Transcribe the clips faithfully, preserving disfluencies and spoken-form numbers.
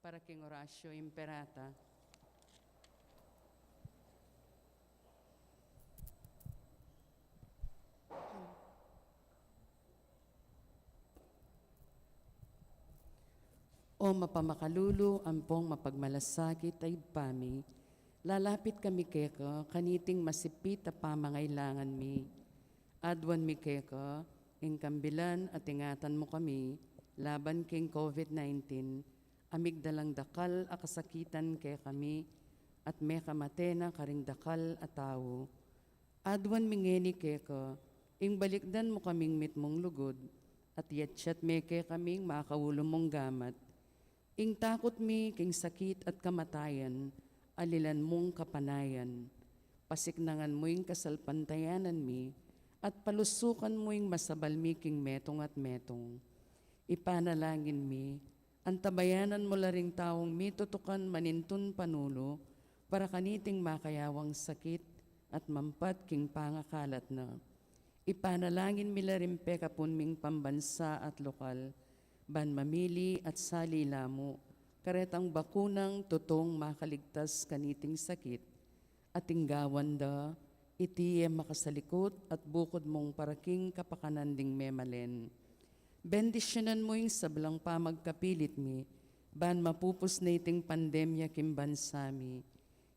Para king Oratio Imperata. O mapamakalulu ampong mapagmalasakit a Ibpa mi, lalapit kami keka kaniting masipit a pamangailangan mi. Aduan mi keka ing kambilan at ingatan mu kami laban king COVID nineteen, a migdalang dakal a kasakitan kekami, at mekamate na karing dakal a tau. Aduan mi ngeni keka ing balikdan mu kaming mitmung lugud, at yatyat me kekaming makaulu mung gamat. Ing takut mi king sakit at kamatayan, alilan mung kapanayan. Pasiknangan mu ing kasalpantayanan mi, at palusukan mu ing masabal mi king metung at metung. Ipanalangin mi, antabayanan mu la ring taung mitutukan manintun panulu para kaniting makayawang sakit at mampat king pangakalat na. Ipanalangin mi la ring pekapun ming pambansa at lokal, ban mamili at sali la mu karetang bakunang tutung makaligtas kaniting sakit. At ing gawan da, iti e makasalikut at bukud mung para king kapakanan ding memalen. Bendisyunan mu ing sablang pamagkapilit mi, ban mapupus na iting pandemya king bansa mi.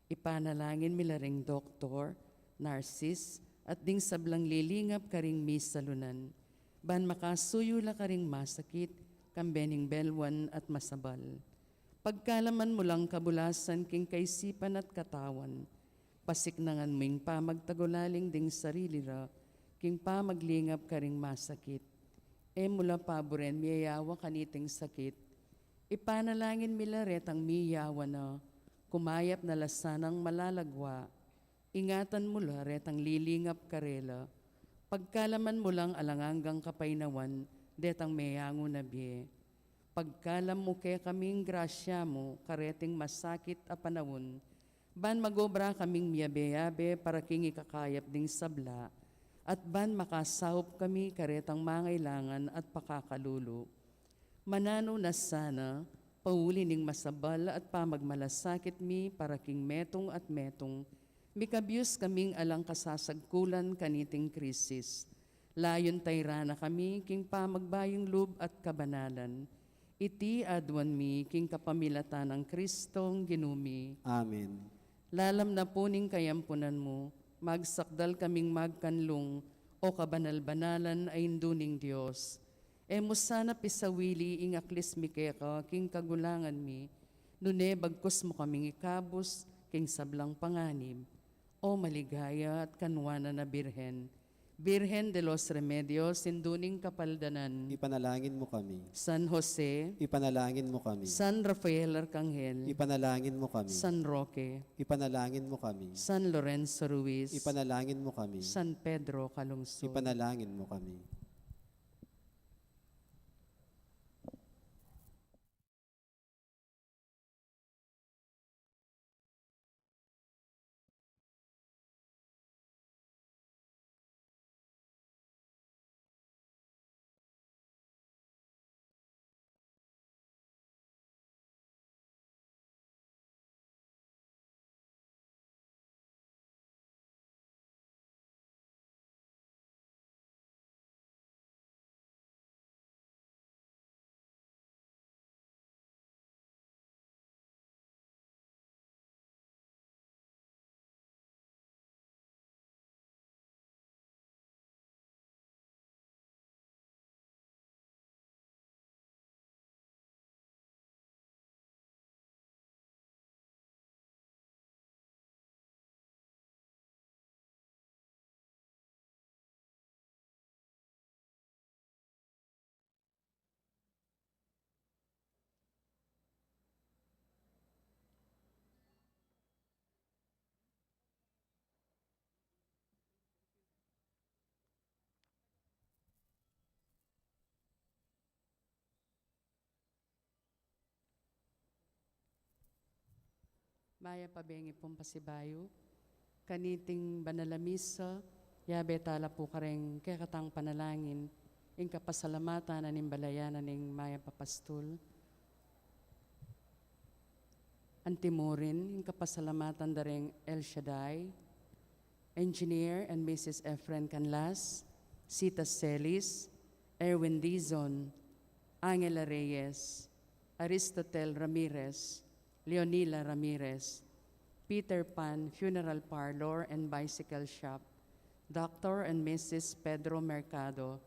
Ipanalangin mi la ring doktor, narsis, at ding sablang lilingap karing misalunan, ban makasuyu la karing masakit, kambe ning belwan at masabal. Pagkalaman mu lang kabulasan king kaisipan at katawan, pasiknangan mu ing pamagtagulaling ding sarili ra king pamaglingap karing masakit. E mu la paburen miyayawa kaniting sakit. Ipanalangin mi la retang miyayawa na, kumayap na la sanang malalagwa. Ingatan mu la retang lilingap karela. Pagkalaman mu lang alang anggang kapaynawan detang meyangu na bie. Pagkalam mu kekaming grasya mu kareting masakit a panaun, ban magobra kaming miyabe-yabe para king ikakayap ding sabla, at ban makasaup kami karetang mangailangan at pakakalulu. Mananu na sana, pauli ning masabal at pamagmalasakit mi para king metung at metung, mikabyus kaming alang kasasagkulan kaniting krisis. Layun tayra na kami king pamagbayung lub at kabanalan. Iti aduan mi king kapamilatan nang Kristong Ginu mi. Amen. Lalam na pu ning kayampunan mu, magsakdal kaming magkanlung, o kabanal-banalan a Indu ning Dios. E mu sana pisawili ing aklis mi keka king kagulangan mi, nune bagkus mu kaming ikabus king sablang panganib. O maligaya at kanwanan a Birhen, Birhen de los Remedios, Indu ning Kapaldanan. Ipanalangin mu kami. San Jose. Ipanalangin mu kami. San Rafael Arcangel. Ipanalangin mu kami. San Roque. Ipanalangin mu kami. San Lorenzo Ruiz. Ipanalangin mu kami. San Pedro Calungsod. Ipanalangin mu kami. Mayap a bengi pung pasibayu kaniting banal a misa. Yabe tala pu kareng kekatang panalangin ing kapasalamatan na ning balayan na ning Mayap a Pastul. Antimurin ing kapasalamatan da ring El Shaddai, Engineer and Missus Efren Canlas, Sita Celis, Erwin Dizon, Angela Reyes, Aristotel Ramirez, Leonila Ramirez, Peter Pan Funeral Parlor and Bicycle Shop, Doctor and Missus Pedro Mercado,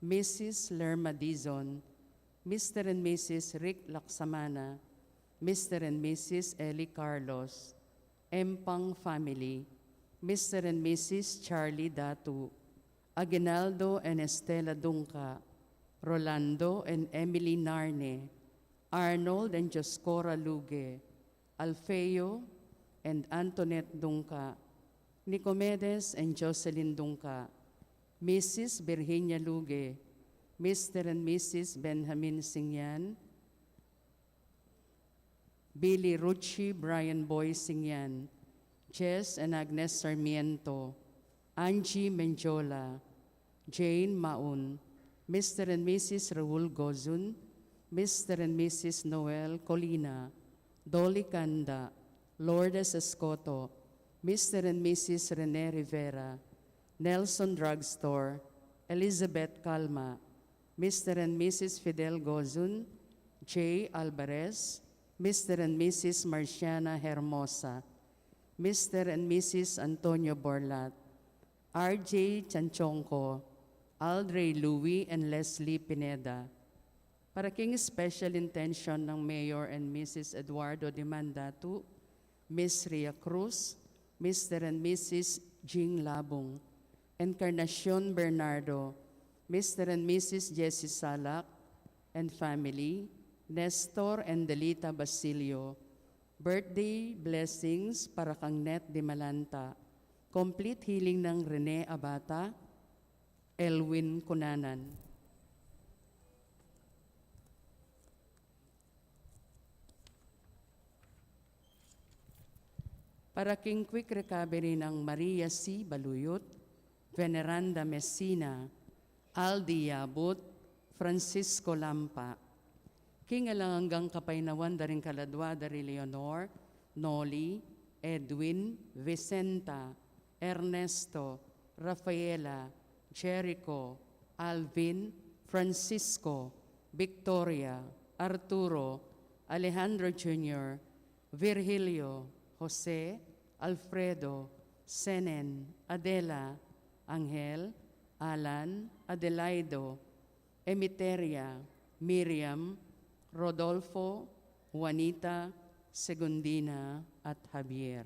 Missus Lerma Dizon, Mister and Missus Rick Laksamana, Mister and Missus Eli Carlos, Empang family, Mister and Missus Charlie Datu, Aguinaldo and Estela Dungca, Rolando and Emily Narne, Arnold and Dioscora Luge, Alfeo and Antoinette Dungca, Nicomedes and Jocelyn Dungca, Missus Virginia Luge, Mister and Missus Benjamin Singyan, Billy Ruchi Brian Boy Singyan, Jess and Agnes Sarmiento, Angie Mendiola, Jane Maun, Mister and Missus Raul Gozun, Mister and Missus Noel Colina, Dolly Canda, Lourdes Escoto, Mister and Missus Rene Rivera, Nelson Drugstore, Elizabeth Calma, Mister and Missus Fidel Gozun, Jay Alvarez, Mister and Missus Marciana Hermosa, Mister and Missus Antonio Borlat, R J Chanchonco, Aldrey Louie and Leslie Pineda. Para king special intention ng Mayor and Missus Eduardo Dimandatu, Miss Ria Cruz, Mister and Missus Jing Labung, Encarnacion Bernardo, Mister and Missus Jessie Salak and family, Nestor and Delita Basilio, birthday blessings para kang Net Dimalanta, complete healing ng Rene Abata, Elwin Cunanan. Para king quick recovery ng Maria C. Baluyot, Veneranda Messina, Aldi Yabut, Francisco Lampa. King alang anggang kapaynawan da ring kaladwa da ri Leonor, Noli, Edwin, Vicenta, Ernesto, Rafaela, Jericho, Alvin, Francisco, Victoria, Arturo, Alejandro Junior, Virgilio, Jose, Alfredo, Senen, Adela, Angel, Alan, Adelaido, Emiteria, Miriam, Rodolfo, Juanita, Segundina, at Javier.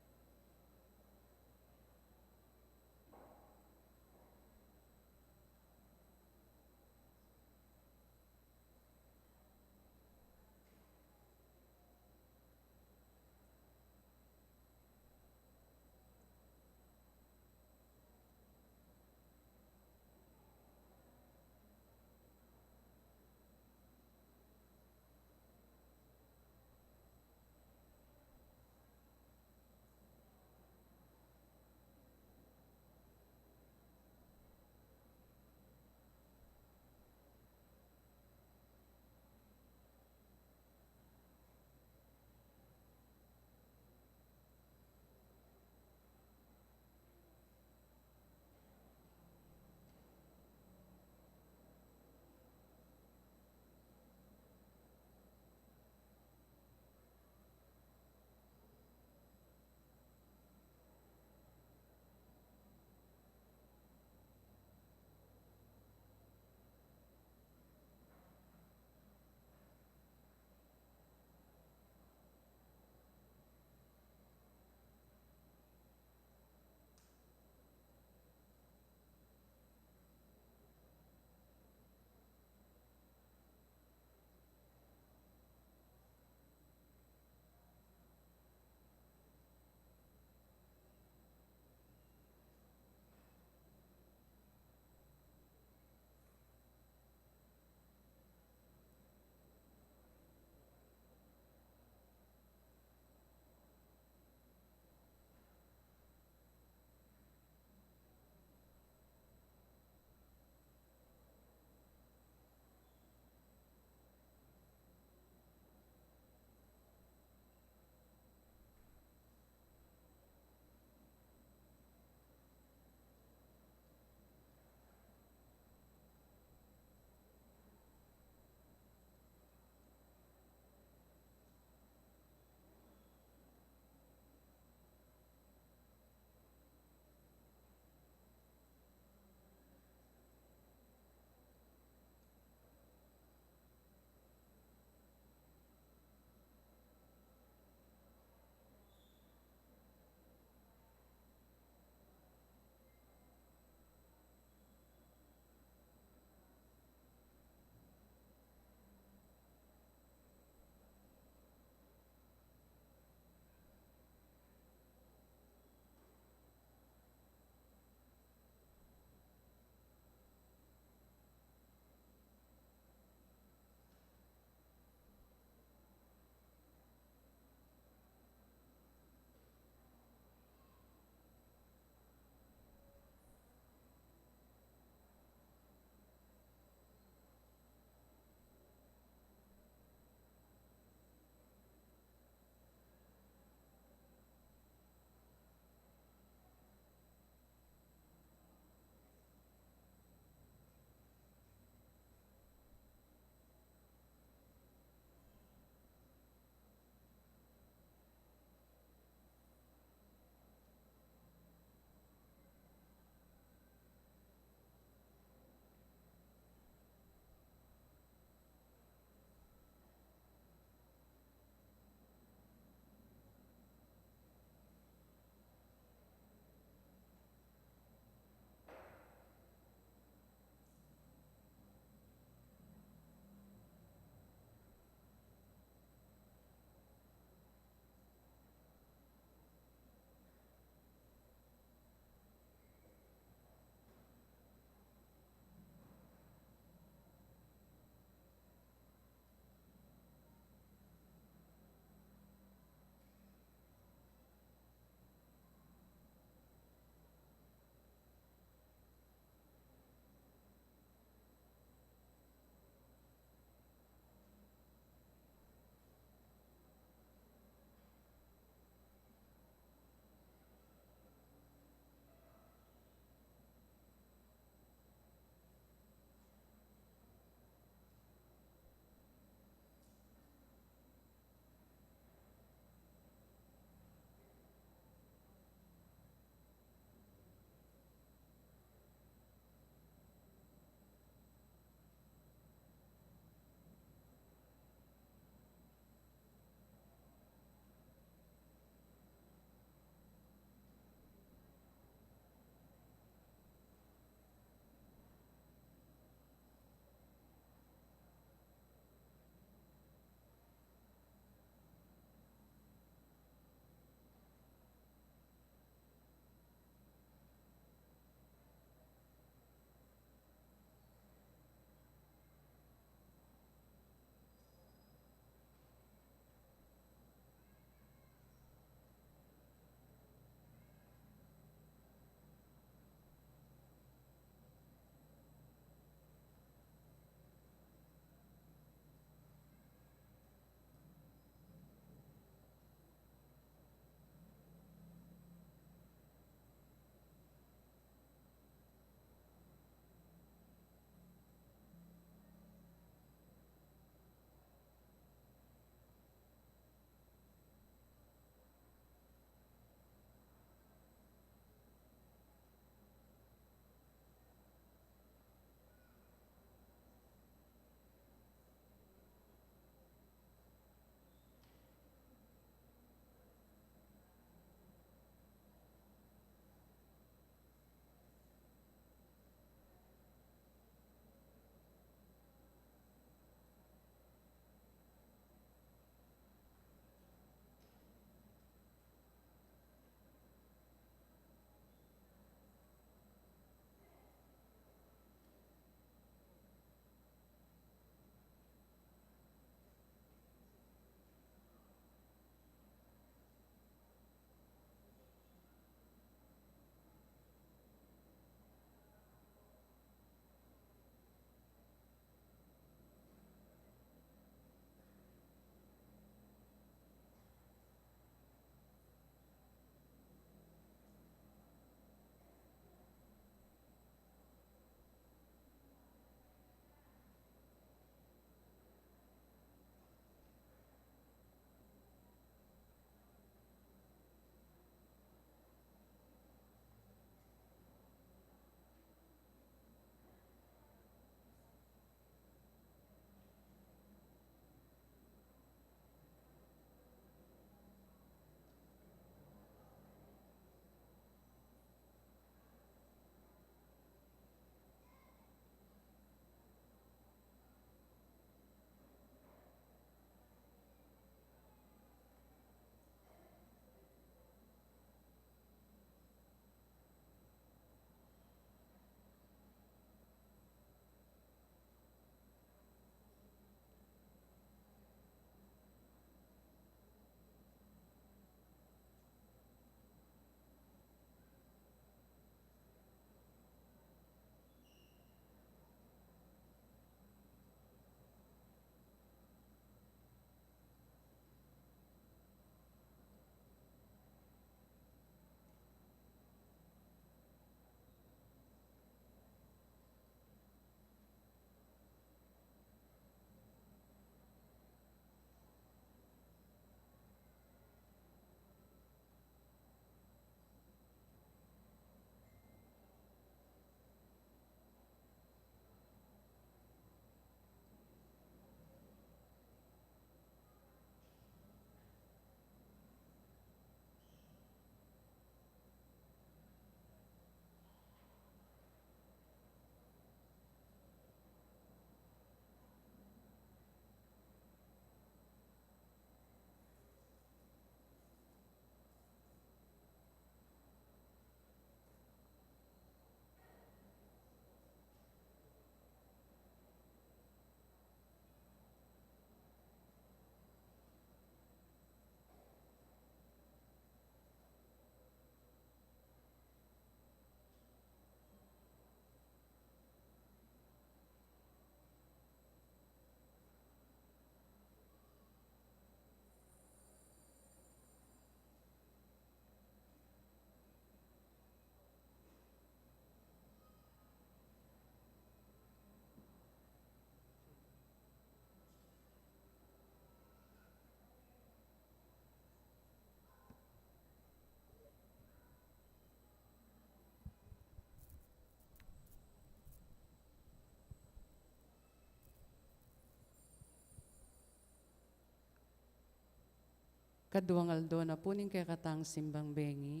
Kaduang aldo na pu ning kekatang simbang bengi.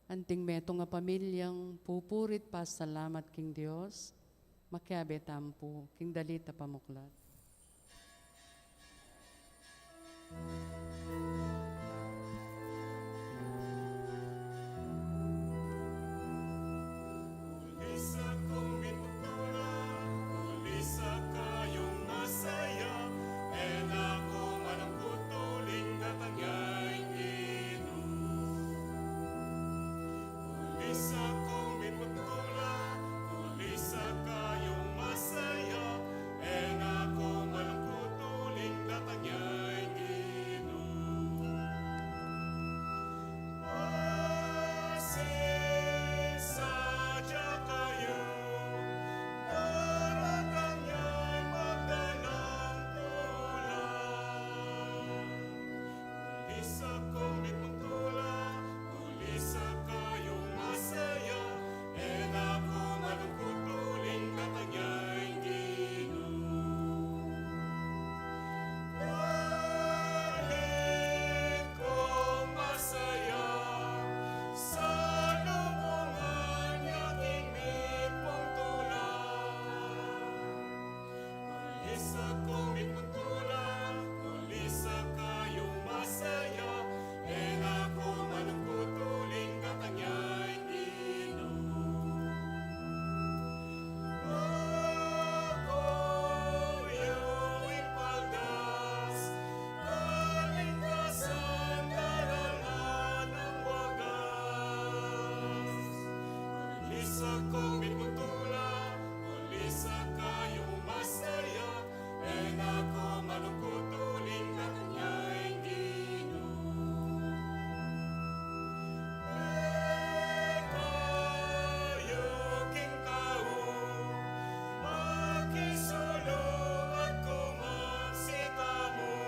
Anting metung a pamilyang pupuri't pasalamat king Dios, makiabe tamu pu king dalit a pamuklat. Kulisa kung mitmutula, kulisa kayung masaya, e na ku malungkut uling datang ya ing Ginu. Kulisa kung mitmutula, kulisa kayung masaya, e na ku malungkut uling datang ya ing Ginu. Masisadya kayu, daratang yang magdalang tula. Kulisa kung mitmutula, kulisa kayung masaya, e na ku malungkut uling datang ya ing Ginu. Dalit kung masaya, salubungan ya king mitmutula. Kulisa kung mitmutula, kulisa kayung masaya, e na ku malungkut uling datang ya ing Ginu. Aku yu ing paldas, kaligtasan, daralan nang wagas. Kulisa kung mitmutula, kulisa kayung masaya, e na ku malungkut uling datang ya ing Ginu. Mekayu king tau, makisulu at kumamsi tamu.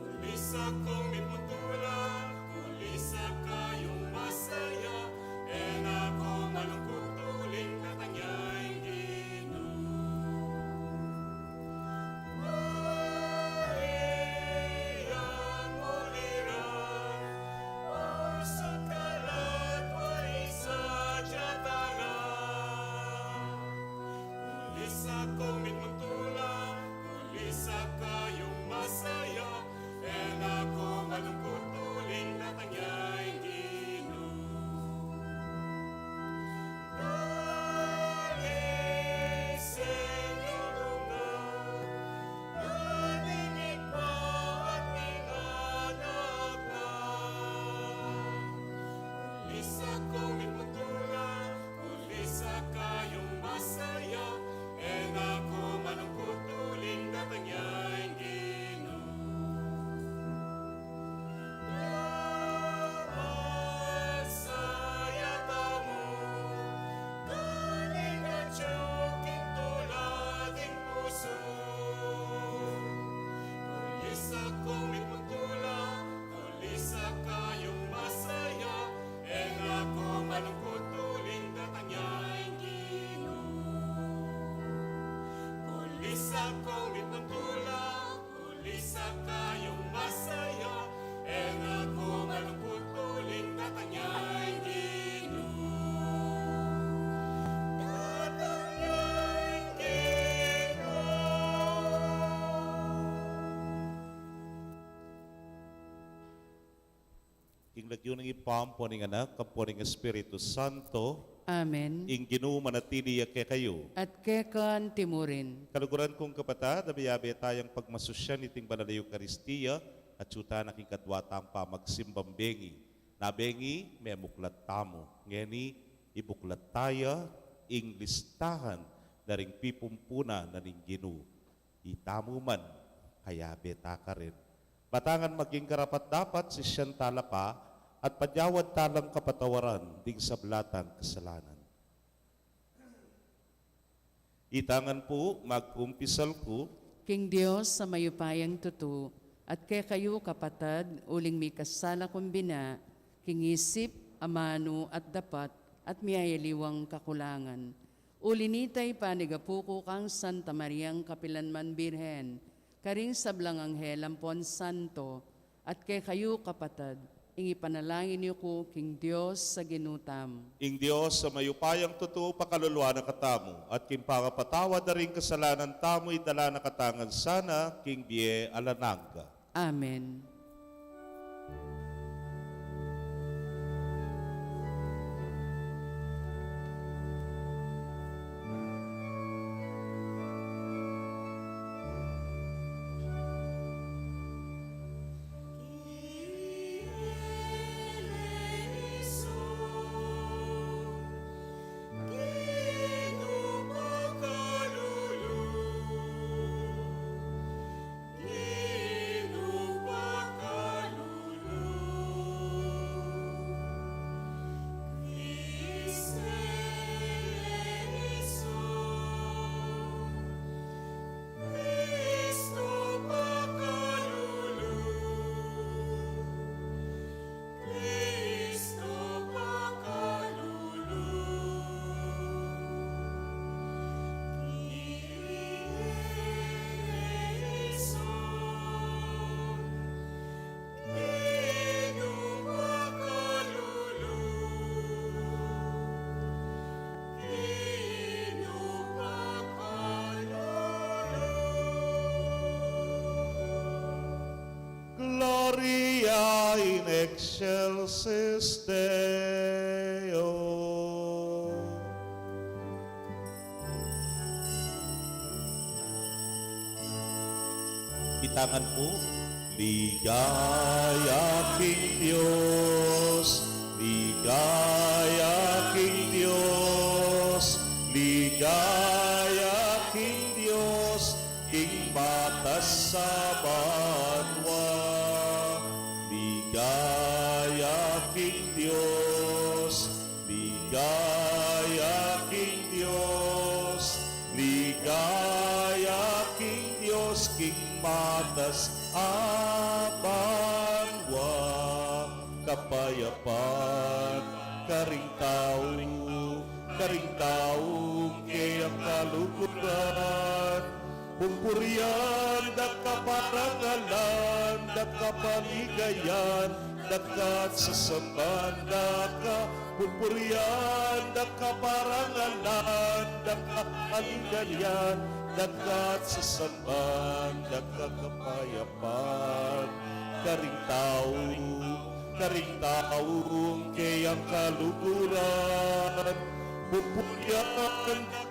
Kulisa kung mitmutula, kulisa kayung masaya, e na ku malungkut uling datang ya ing Ginu. Maria, mulira, usut kalatwa ing sadya tala. Kulisa kung mitmutula, kulisa kayung masaya, e na ku malungkut uling datang ya ing Ginu. Dalisin yu lugud, ning Ibpa at ning Anak na. Kulisa kung mitmutula, kulisa kayung masaya, e na ku malungkut uling datang ya ing Ginu. Masaya tamu, kaligtasan king tula ning pusu. Kulisa kung mitmutula, kulisa kayung masaya, e na ku malungkut uling datang ya ing Ginu. Kulisa kung mitmutula, kulisa kayung masaya, e na ku malungkut uling datang ya ing Ginu. Datang ya ing Ginu. King lagyu ning Ibpa, ampo ning Anak, ampo ning Espiritu Santo. Amen. Ing Ginu manatili ya kekayu. At keka mu rin. Kaluguran kung kapatad, abe-abe tayang pagmasusyan iting banal a Eukaristia, at atyu tana king kadua tang pamagsimbang bengi. Na bengi, memuklat tamu. Ngeni, ibuklat taya ing listahan da ring pipumpunan na ning Ginu. Itamu man, kayabe ta karin. Batangan maging karapat-dapat, sisian tala pa, at padyawad talang kapatawaran ding sabla tang kasalanan. Itangan pu, magkumpisal ku. King Dios a mayupayang tutu, at kekayu kapatad, uling mikasala kung bina, king isip, amanu, at dapat, at miyayaliwang kakulangan. Uli nita, ipanigapu ku kang Santa Mariang kapilanman Birhen, karing sablang anghel ampon santo, at kekayu, kapatad, ing ipanalangin yu ku king Dios a Ginu tamu. Ing Dios a mayupayang tutu pakaluluan na katamu, at king pangapatawad da ring kasalanan tamu, idala na katamu ngan sana king bie alang angga. Amen. Gloria in excelsis Deo. Kita ngan pu. Ligaya king Dios, ligaya king Dios, ligaya king Dios, king matas a banua. Ligaya king Dios, ligaya king Dios, ligaya king Dios, king matas a banua. Kapayapan karing tau, karing taung keyang kaluguran. Pupurian da ka, parangalan da ka, paligayan da ka, at sasamban da ka. Pupurian da ka, parangalan da ka, paligayan da ka, at sasamban da ka. Kapayapan karing tau, karing taung keyang kaluguran. Pupurian da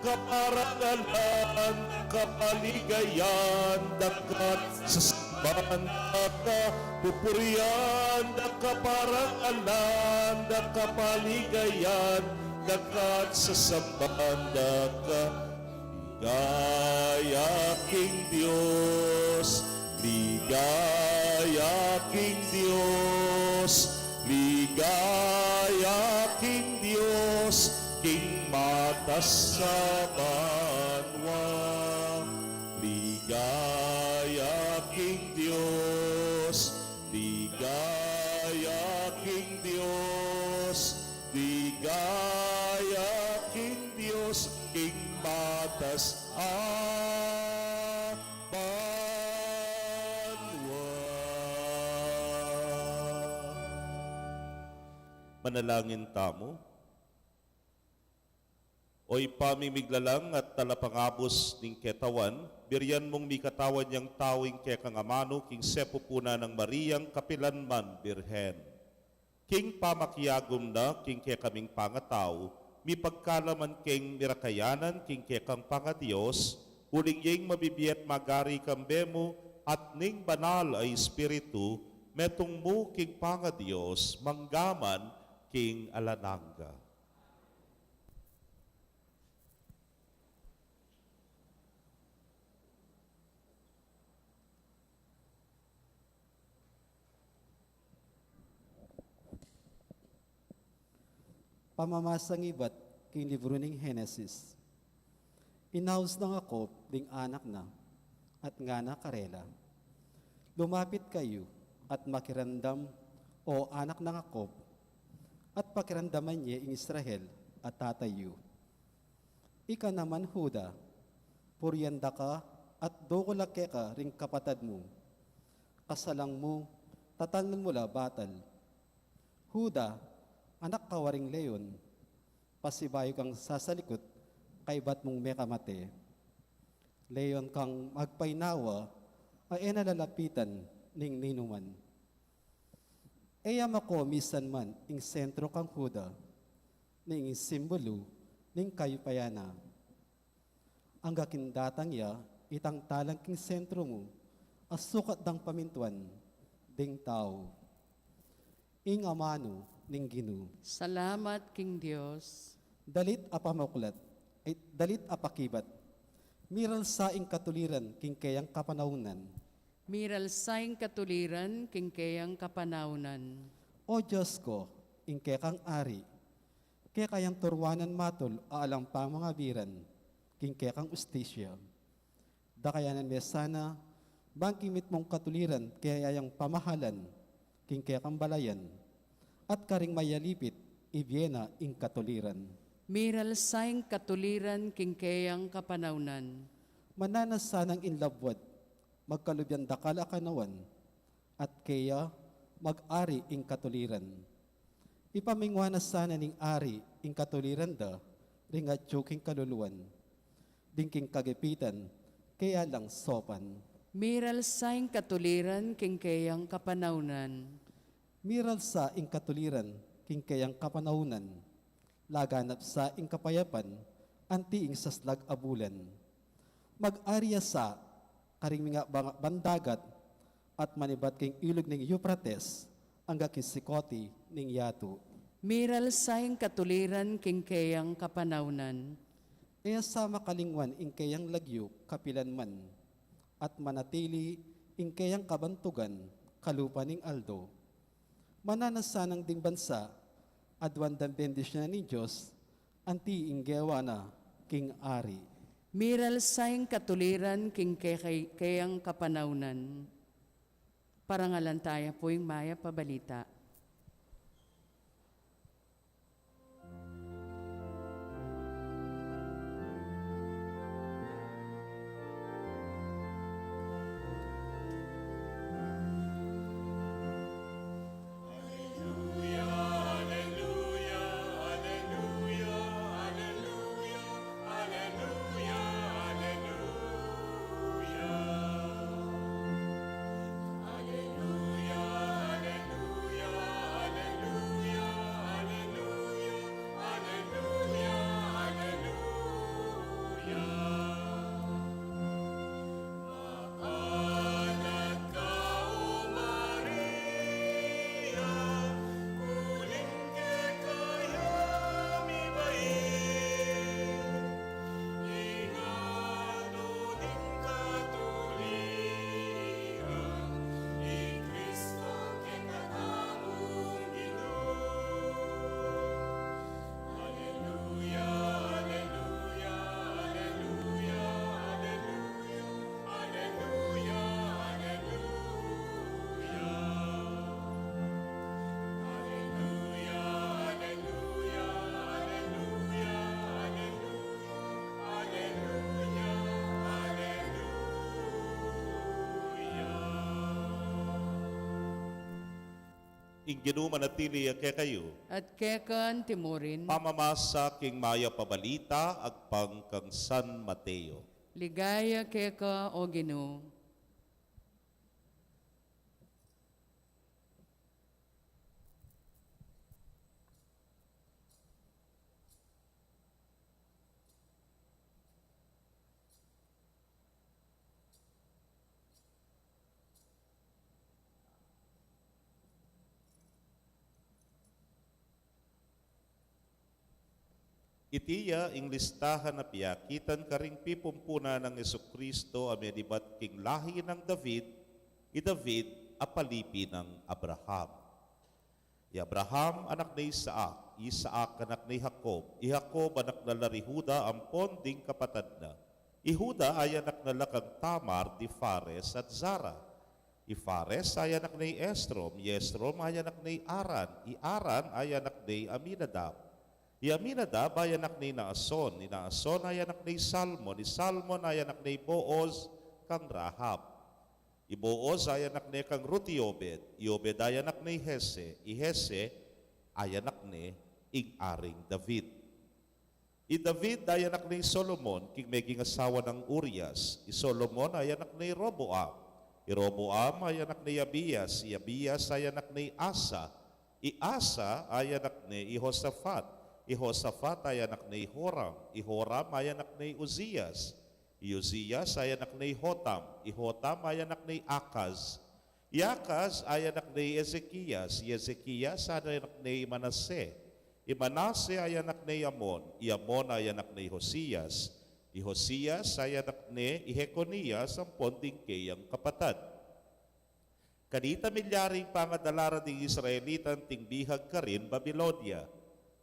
ka, parangalan da ka, paligayan da ka, at sasamban da ka. Pupurian da ka, parangalan da ka, paligayan da ka, at sasamban da ka. Ligaya king Dios, ligaya king Dios, ligaya king Dios, king matas a banua. Ligaya king Dios, ligaya king Dios, ligaya king Dios, king matas a banua. Manalangin tamu. O Ibpa ming miglalang at talapangabus ning ketawan, birian mung mikatawan yang tau ing kekang amanu king sepupunan nang Mariang kapilanman Birhen. King pamakiagum na king kekaming pangatau, mipagkalaman keng mirakayanan king kekang pangadios, uling ing mabibie at magari kambe mu at ning Banal a Espiritu, metung mu king pangadios, manggaman king alang angga. Pamamasang ibat king libru ning Henesis. Inaus nang Jacob ding anak na, at ngana karela, "Lumapit kayu, at makiramdam, O anak nang Jacob, at pakiramdaman ye ing Israel a tatay yu." Ika naman, Juda, purian da ka at dukul la keka ring kapatad mu. Kasalang mu, tatalnan mu la batal. Juda, anak ka waring leon, pasibayu kang sasalikut kaybat mung mekamate. Leon kang magpainawa, a e na lalapitan ning ninuman. E ya mako misan man ing sentro kang Juda, ning simbulu ning kayupayan na. Angga king datang ya, itang talang king sentro mu, a sukat dang pamintuan ding tau. Ing amanu ning Ginu. Salamat king Dios. Dalit a pamuklat, ay, dalit a pakibat. Miral sa ing katuliran king keyang kapanaunan. Miral sa ing katuliran king keyang kapanaunan. O Dios ko, ing kekang ari, keka yang turuanan matul a alang pamangabiran king kekang ustisya. Dakayanan me sana bang king mitmung katuliran keyang pamahalan king kekang balayan, at karing mayalipit ibie na ing katuliran. Miral sa ing katuliran king keyang kapanaunan. Mananas sanang inlabwat, magkalubian dakal a kanawan, at keya mag-ari ing katuliran. Ipamingwa na sana ning ari ing katuliran da ring atyu king kaluluan, ding king kagipitan keya lang sopan. Miral sa ing katuliran king keyang kapanaunan. Miral sa ing katuliran king keyang kapanaunan. Laganap sa ing kapayapan anti ing saslag a bulan. Mag-ari ya sa karing mingabang-abang dagat at manibat king ilug ning Euphrates angga king sikoti ning yatu. Miral sa ing katuliran king keyang kapanaunan. E ya sa makalingwan ing keyang lagyu kapilan man, at manatili ing keyang kabantugan kalupa ning aldo. Mananas sanang ding bansa, aduan dang bendisyunan ning Dios, anti ing gewa na king ari. Miral sa ing katuliran king ke-, ke-, keyang kapanaunan. Parangalan taya pu ing mayap a balita. Ing Ginu manatili ya kekayu. At keka antimurin. Pamamasa king mayap a balita agpang kang San Mateo. Ligaya keka, O Ginu. Iti ya ing listahan a piakitan karing pipumpunan nang Jesucristo a menibat king lahi nang David, i David a palipi nang Abraham. I Abraham anak ne i Isaac, i Isaac anak ne i Jacob, i Jacob anak na la ri Juda ampon ding kapatad na. I Juda a anak na la kang Tamar, di Fares at Zara. I Fares a anak ne i Esrom, i Esrom a anak ne i Aran, i Aran a anak ne i Aminadab. I Aminadab ay anak ne i Naason, i Naason ay anak ne i Salmon, i Salmon ay anak ne i Booz kang Rahab. I Booz ay anak ne kang Ruth i Obed, i Obed ay anak ne i Jesse, i Jesse ay anak ne ing Aring David. I David ay anak ne i Solomon, king meging asawa nang Urias. I Solomon ay anak ne i Roboam. I Roboam ay anak ne i Abias. I Abias ay anak ne i Asa. I Asa ay anak ne i Josafat. I Josafat ay anak ne i Joram. I Joram ay anak ne i Uzias. I Uzias ay anak ne i Jotam. I Jotam ay anak ne i Akaz. I Akaz ay anak ne i Ezekias. I Ezekias ay anak ne i Manase. I Manase ay anak ne i Amon. I Amon ay anak ne i Josias. I Josias ay anak ne i Jeconias ampon ding keyang kapatad. Kanita milyari ing pangadala ra ding Israelitan ating bihag karin Babilonia.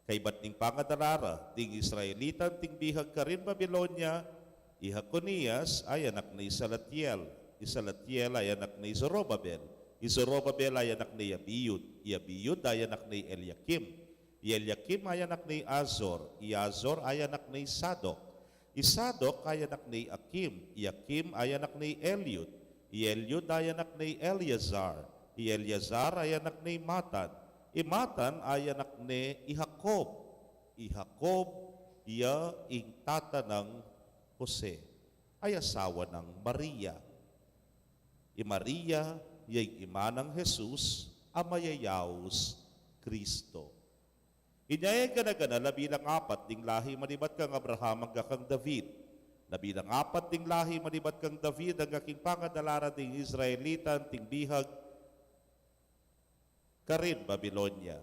Kaybat ning pangadala ra ding Israelitan ating bihag karin Babilonia, i Jeconias ay anak ne i Salatiel. I Salatiel ay anak ne i Zorobabel. I Zorobabel ay anak ne i Abiud. I Abiud ay anak ne i Eliakim. I Eliakim ay anak ne i Azor. I Azor ay anak ne i Sadok. I Sadok ay anak ne i Akim. I Akim ay anak ne i Eliud. I Eliud ay anak ne i Eleazar. I Eleazar ay anak ne i Matan. I Matan ay anak ne i Jacob. I Jacob ya ing tata nang Jose, ay asawa nang Maria. I Maria ya ing ima nang Jesus a mayayaus Kristo. Inya e gana-gana labi lang apat ding lahi manibat kang Abraham angga kang David. Labi lang apat ding lahi manibat kang David angga king pangadala ra ding Israelitan ating bihag karin Babilonia.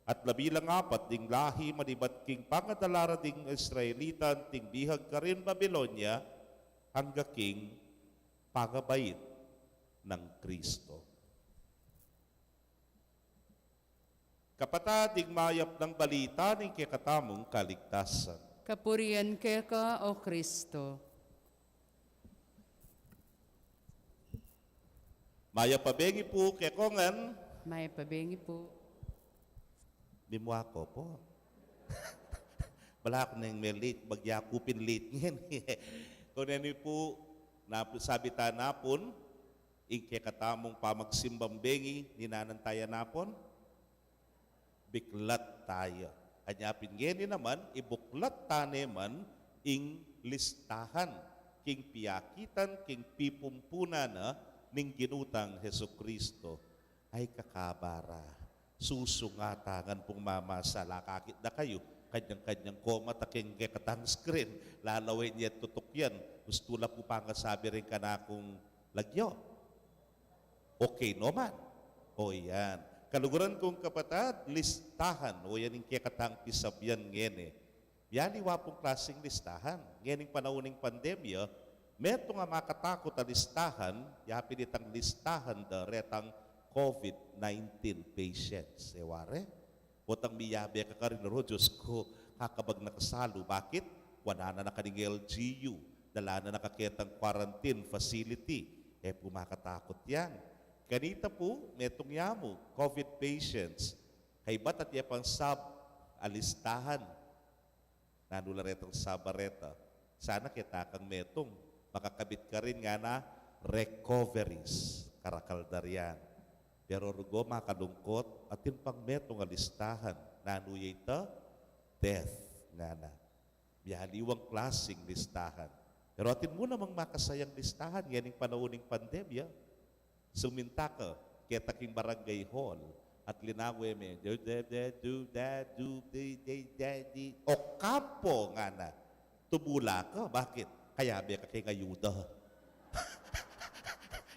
At labi lang apat ding lahi manibat king pangadala ra ding Israelitan ating bihag karin Babilonia angga king pangabait nang Kristo. Kapatad, ing mayap nang balita ning kekatamung kaligtasan. Kapurian keka, O Kristo. Mayap a bengi pu kekongan. Mayap a bengi pu. Mimua ko pu. Bala ku neng me-late, bagya ku pin-late ngeni. Kuneni pu, na, sabi ta na pun, ing kekatamung pamagsimbang bengi, ninanan taya napun? Biklat taya. Anya pin ngeni naman, ibuklat ta ne man ing listahan king piakitan, king pipumpunan na ning Ginu tang Jesucristo. Ay kakabara, susunga tangan pung mamasa, lakakit da kayu, kanyang-kanyang koma ta king kekatang screen, lalawen ya tutuk yan, gustu la pu pangasabi ring kanakung lagyu. Okay no man? O yan. Kaluguran kung kapatad, listahan, o yan ing kekatang pisabian ngeni. Mialiwa pung klasing listahan. Ngening panaun ning pandemya, metung a makatakut a listahan, yapin itang listahan da retang COVID nineteen patients. E ware? Potang miyabe ka karin, "O Dios ku, kakabag na ka salu." Bakit? Kuanan na na ka ning L G U, dalan na na ka ketang quarantine facility. E pu makatakut yan. Kanita pu, metung ya mu, COVID patients. Kaybat atin pang sub a listahan. Nanu la retang sub a reta? Sana keta kang metung, makakabit karin ngana recoveries, karakal da rian. Pero rugu, makalungkut, atin pang metung a listahan. Nanu ya ita? Death, ngana. Mialiwang klasing listahan. Pero atin mu namang makasayang listahan ngening panaun ning pandemya. Suminta ka keta king barangay hall at linawe me, "Du, de, de, du, da, du, de, de, de, di, Ocampo," ngana. Tumula ka, bakit? Kayabe ka keng ayuda.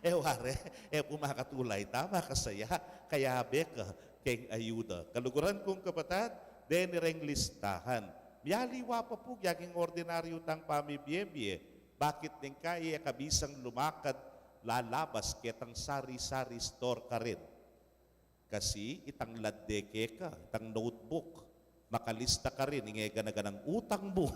E ware, e pu makatula ita, makasaya, kayabe ka keng ayuda. Kaluguran kung kapatad, deni reng listahan. Mialiwa pa pu ya king ordinaryu tang pamibie-bie. Bakit neng kaya e ka bisang lumakad, lalabas ketang sari-sari store karin? Kasi itang ladde keka, itang notebook, makalista karin ing e gana-ganang utang mu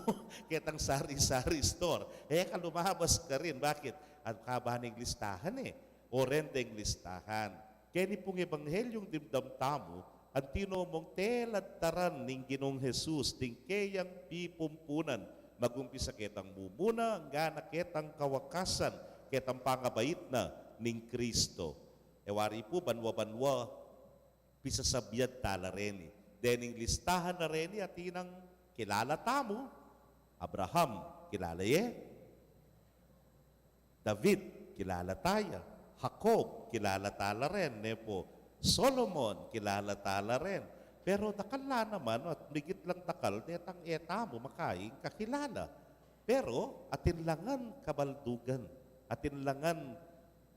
ketang sari-sari store. E ka lumabas karin. Bakit? Anu ka ba ning listahan e? O reng deng listahan. Keni pung ebanghelyung dimdam tamu, Antimo mung tela taran ning Ginung Jesus ding keyang pipumpunan, magumpisa ketang mumuna, anggang ketang kawakasan, ketang pangabait na ning Kristo. E wari pu, banwa-banwa, pisasabyan tala reni. Dening listahan na reni, atin nang kilala tamu, Abraham, kilala ye? David, kilala taya. Jacob, kilala tala ren, ne pu. Solomon, kilala tala ren. Pero dakal la naman, at migit lang dakal, detang e tamu makaing kakilala. Pero atin la ngan kabaldugan, atin la ngan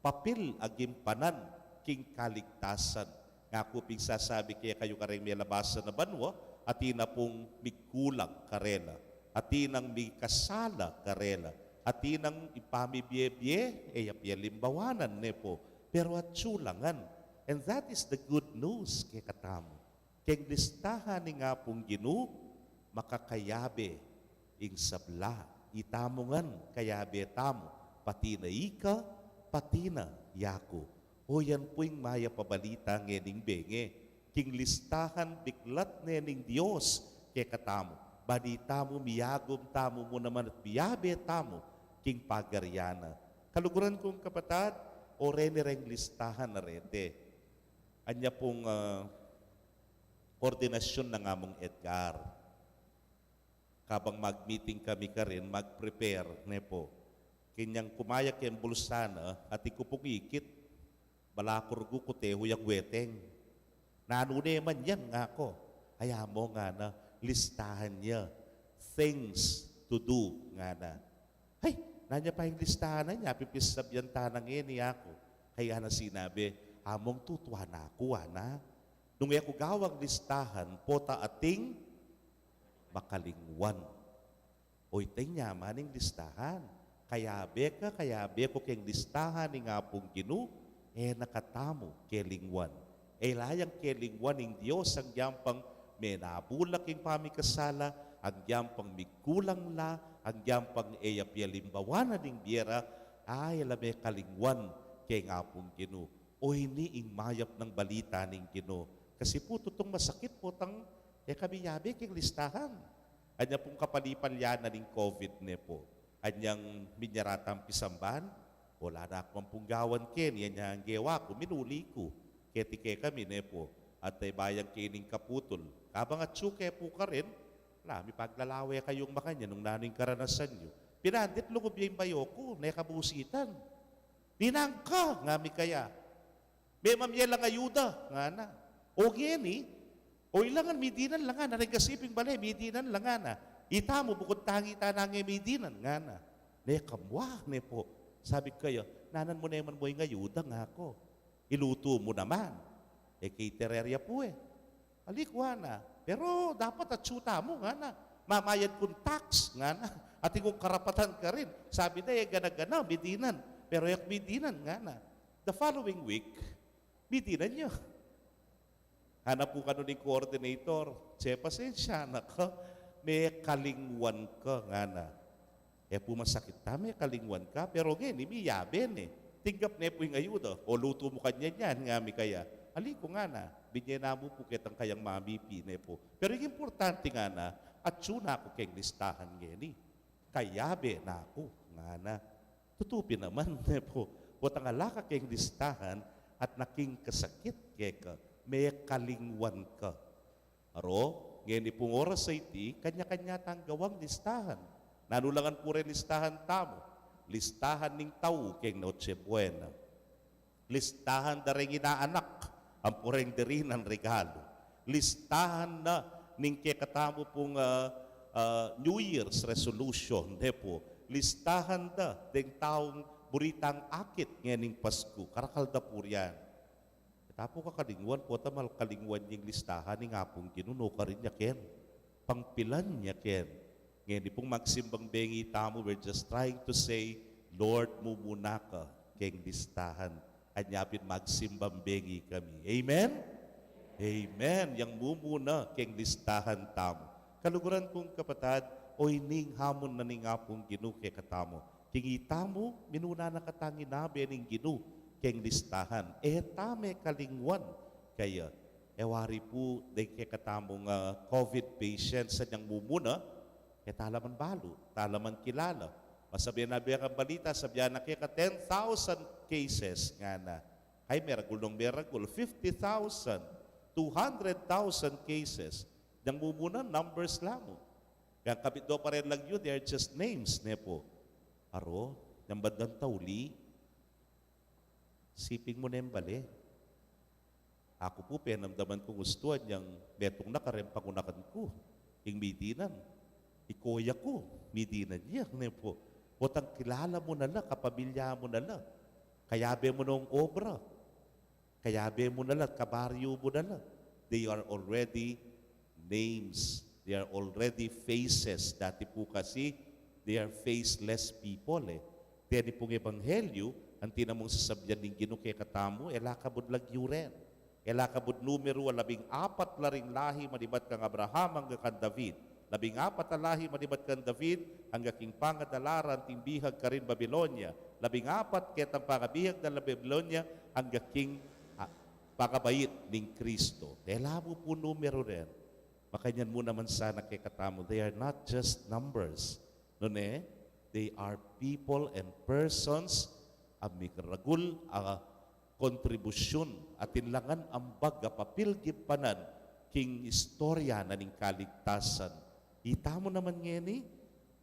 papil a gimpanan king kaligtasan. Ngaku pin sasabi kekayu, kareng melabasan a banwa, atin na pung mikulang karela, atin nang mikasala karela, atin nang ipamibie-bie, e ya pia limbawanan, ne pu. Pero atsu la ngan. And that is the good news kekatamu. Keng listahan ning Apung Ginu, makakayabe ing sabla. Itamu ngan kayabe tamu, pati na ika, pati na yaku. O, yan pu ing mayap a balita ngening bengi. King listahan biklat ne ning Dios kekatamu, ban itamu miyagum tamu mu naman at miyabe tamu king pagaryan na. Kaluguran kung kapatad, o reni reng listahan a reti. Anya pung, ah, koordinasyun nang Among Edgar. Kabang mag-meeting kami karin, mag-prepare, ne pu. Kenyang kumayat keng bulsa na, atiu ku pung ikit, balaku rugu kute hu yang weteng. Nanu ne man yan, ngaku. Ay, amu, ngana, listahan ya. Things to do, ngana. Ay, nanu ya pa ing listahan a yan, pin pisasabyan tana ngeni, aku. Kaya na sinabi, among tutuan na ku, ana. Nung e ku gawang listahan, pota ating makalingwan. O, ita ing nyaman ning listahan. Kayabe ka, kayabe ku keng listahan ning Apung Ginu, e na katamu kelingwan. E la yang kelingwan ing Dios, agyang pang menabulak ing pamikasala, agyang pang mikulang la, agyang pang e ya pia limbawanan ing bie ra, ay, e la mekalingwan keng Apung Ginu. O, ini ing mayap nang balita ning Ginu. Kasi pu tutung masakit pu tang e kami yabe keng listahan. Anya pung kapalipalyanan ning COVID, ne pu. Anyang minyara tang pisamban, o, ala na ku man pung gawan keni, anyang gewa ku, minuli ku. Keti kekami, ne pu. At e bayang kening kaputul. Kabang atsu ke pu karin, ala, mipaglalawe kayung makanyan nung nanu ing karanasan yu. Pinandit lugub ya ing bayo ku, ne kabusitan. Ninang ka, ngami kaya. Memamye lang ayuda, ngana. O ngeni, o, ilangan midinan la, ngana, reng kasiping bale, midinan la, ngana. Itamu bukut tangi tana nge midinan, ngana. Ne kamwa, ne pu. Sabi ku kaya, nanan mu ne man mu ing ayuda, ngaku. Ilutu mu naman. E caterer ya pu e. Ali ku, ngana. Pero dapat atsu tamu, ngana. Mamayad kung tax, ngana. Atin kung karapatan karin. Sabi na, e gana-gana, midinan. Pero e ku midinan, ngana. The following week, midinan ya. Ngana pu kanu ning coordinator, "Che, pasensya na ka, mekalingwan ka," ngana. E pu masakit ta, mekalingwan ka, pero ngeni miyabe ne. Tinggap ne pu ing ayuda, o, lutu mu kanyan yan, ngami kaya. Ali ku, ngana, binye na mu pu ketang kayang mamipi, ne pu. Pero ing importante, ngana, atsu na ku keng listahan ngeni. Kayabe na ku, ngana. Tutu pin naman, ne pu, potang ala ka keng listahan at naking kasakit keka, mekalingwan ka. Aro, ngeni pung oras a iti, kanya-kanya tang gawang listahan. Nanu la ngan pu reng listahan tamu? Listahan ning tau keng Noche Buena. Listahan da reng inaanak, ampo reng dirinan regalu. Listahan na ning kekatamu pung, ah, ah, New Year's resolution, ne pu. Listahan da deng taung buri tang akit ngening Pasku, karakal da pu rian. E ta pu kakalingwan, pota mal kalingwan ing listahan ning Apung Ginu, nukarin ya ken. Pangpilan ya ken. Ngeni pung magsimbang bengi tamu, we're just trying to say, Lord, mumuna ka keng listahan. Anya pin magsimbang bengi kami. Amen? Amen. Yang mumuna keng listahan tamu. Kaluguran kung kapatad, o ini ing hamun na ning Apung Ginu kekatamu. King itamu, minuna na katang inabe ning Ginu keng listahan. E ta mekalingwan kaya. E wari pu deng kekatamung, ah, COVID patients a nyang mumuna, e tala man balu, tala man kilala. Masabian na bie kang balita, sabian na keka ten thousand cases ngana. Kay meragul nung meragul, fifty thousand, two hundred thousand cases. Nyang mumuna, numbers la mu. Kaya kabit do pa rin lagyu, they are just names, ne pu. Aro, nyang bandang tauli, siping mu neng bale. Aku pu, penamdaman kung ustuan yang metung na kareng pangunakan ku, ing midinan. Ikoya ku, midinan ya, ne pu. Potang kilala mu na la, kapamilya mu na la. Kayabe mu nung obra. Kayabe mu na la, kabaryu mu na la. They are already names. They are already faces. Dati pu kasi, they are faceless people, e. Teni pung ebanghelyu, anti na mung sasabian ning Ginu kekatamu, e la kabud lagyu ren. E la kabud numeru a labing apat la ring lahi manibat kang Abraham angga kang David. Labing apat a lahi manibat kang David angga king pangadala ra anting bihag karin Babilonia. Labing apat ketang pangabihag da Babilonia angga king, ah, pangabait ning Kristo. E la mu pu numeru ren. Makanyan mu naman sana kekatamu, they are not just numbers. Nune, they are people and persons a mikaragul a kontribusyun, atin la ngan ambag a papil king panan king istorya na ning kaligtasan. Itamu naman ngeni,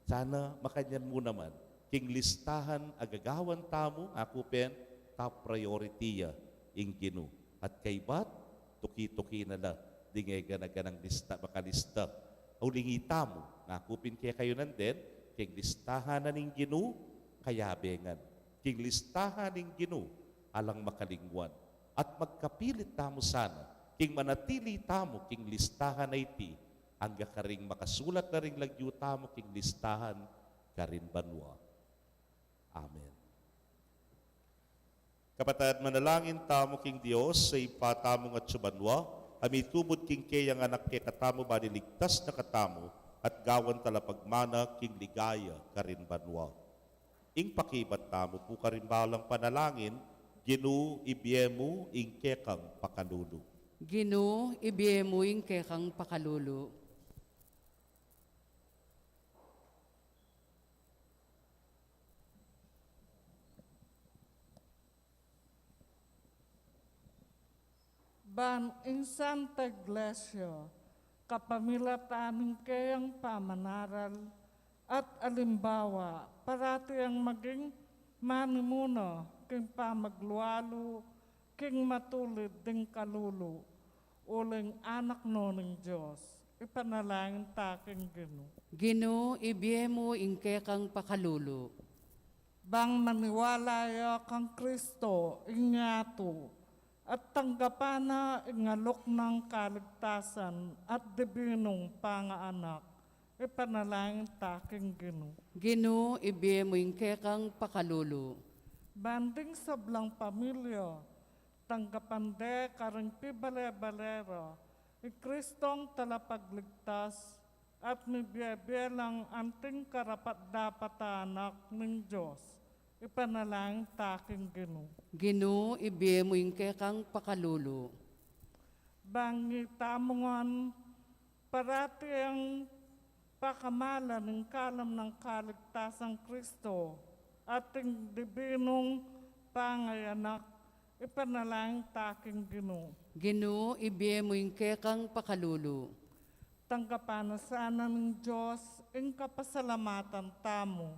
sana makanyan mu naman, king listahan a gagawan tamu, aku pin, top priority ya ing Ginu. At kaybat, tuki-tuki na la ding e gana-ganang lista, makalista. Uling itamu, aku pin kekayu nandin, king listahan na ning Ginu, kayabe ngan. King listahan ning Ginu, alang makalingwan. At magkapilit tamu sana, king manatili tamu king listahan a iti, angga karing makasulat na ring lagyu tamu king listahan karin banua. Amen. Kapatad, manalangin tamu king Dios, sa Ibpa tamung atsu banua, a mitubud king keyang Anak kekatamu, bang ligtas na katamu, at gawan tala pagmana king ligaya karin banua. Ing pakibat tamu pu karing balang panalangin, Ginu, ibie mu ing kekang pakalulu. Ginu, ibie mu ing kekang pakalulu. Ban ing Santa Iglesia, kapamilatan ning keyang pamanaral at alimbawa, parati yang maging manimuna king pamaglualu king matulid ding kalulu, uling anak no ning Dios. Ipanalangin ta king Ginu. Ginu, ibie mu ing kekang pakalulu. Bang maniwala ya kang Kristo, ing yatu, at tanggapan na ing alok nang kaligtasan at dibinung pangaanak, ipanalangin ta king Ginu. Ginu, ibie mu ing kekang pakalulu. Bang ding sablang pamilya, tanggapan de karing pibale-bale ra, i Kristong talapagligtas, at mibie-bie lang anting karapat-dapat a anak ning Dios, ipanalangin ta king Ginu. Ginu, ibie mu ing kekang pakalulu. Bang itamu ngan parati yang pakamalan ing kalam nang kaligtasang Kristo, at ing dibinung pangayanak, ipanalangin ta king Ginu. Ginu, ibie mu ing kekang pakalulu. Tanggapan na sana ning Dios ing kapasalamatan tamu.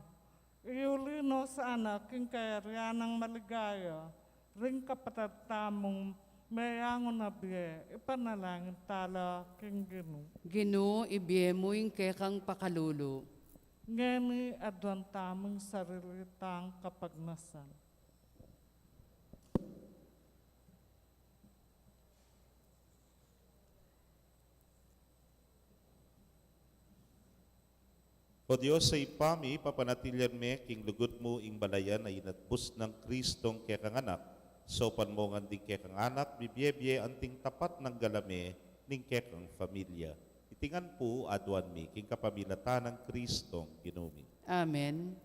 Iyuli no sana king kayarian nang maligaya ring kapatad tamung meyangu na bie, ipanalangin tala king Ginu. Ginu, ibie mu ing kekang pakalulu. Ngeni aduan tamu ing sarili tang kapagnasan. O Dios a Ibpa mi, papanatilian me king lugud mu ing balayan a inatbus nang Kristong kekang Anak. Saupan mo ngan ding kekang anak mibie-bie anting tapat nang galame ning kekang familia. Iti ngan pu aduan mi king kapamilatan nang Kristong Ginu mi. Amen.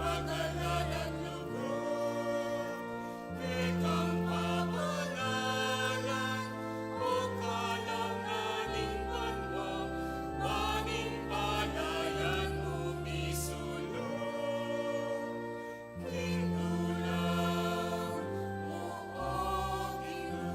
Pagalalan lugud, kekang pabangalan, o kalangan ning banua, ban ing palayan mu misulung king dula mu, o Ginu.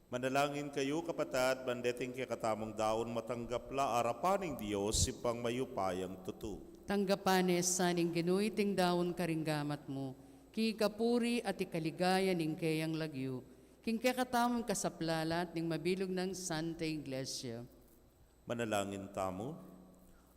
Manalangin kayu, kapatad, ban deting kekatamung daun matanggap la arapan ning Dios, Ibpang mayupayang tutu. Tanggapan ne sa ning Ginu iting daun karing gamat mu, king ikapuri at ikaligaya ning keyang lagyu, king kekatamung kasaplalan at ning mabilug nang Santa Iglesia. Manalangin tamu.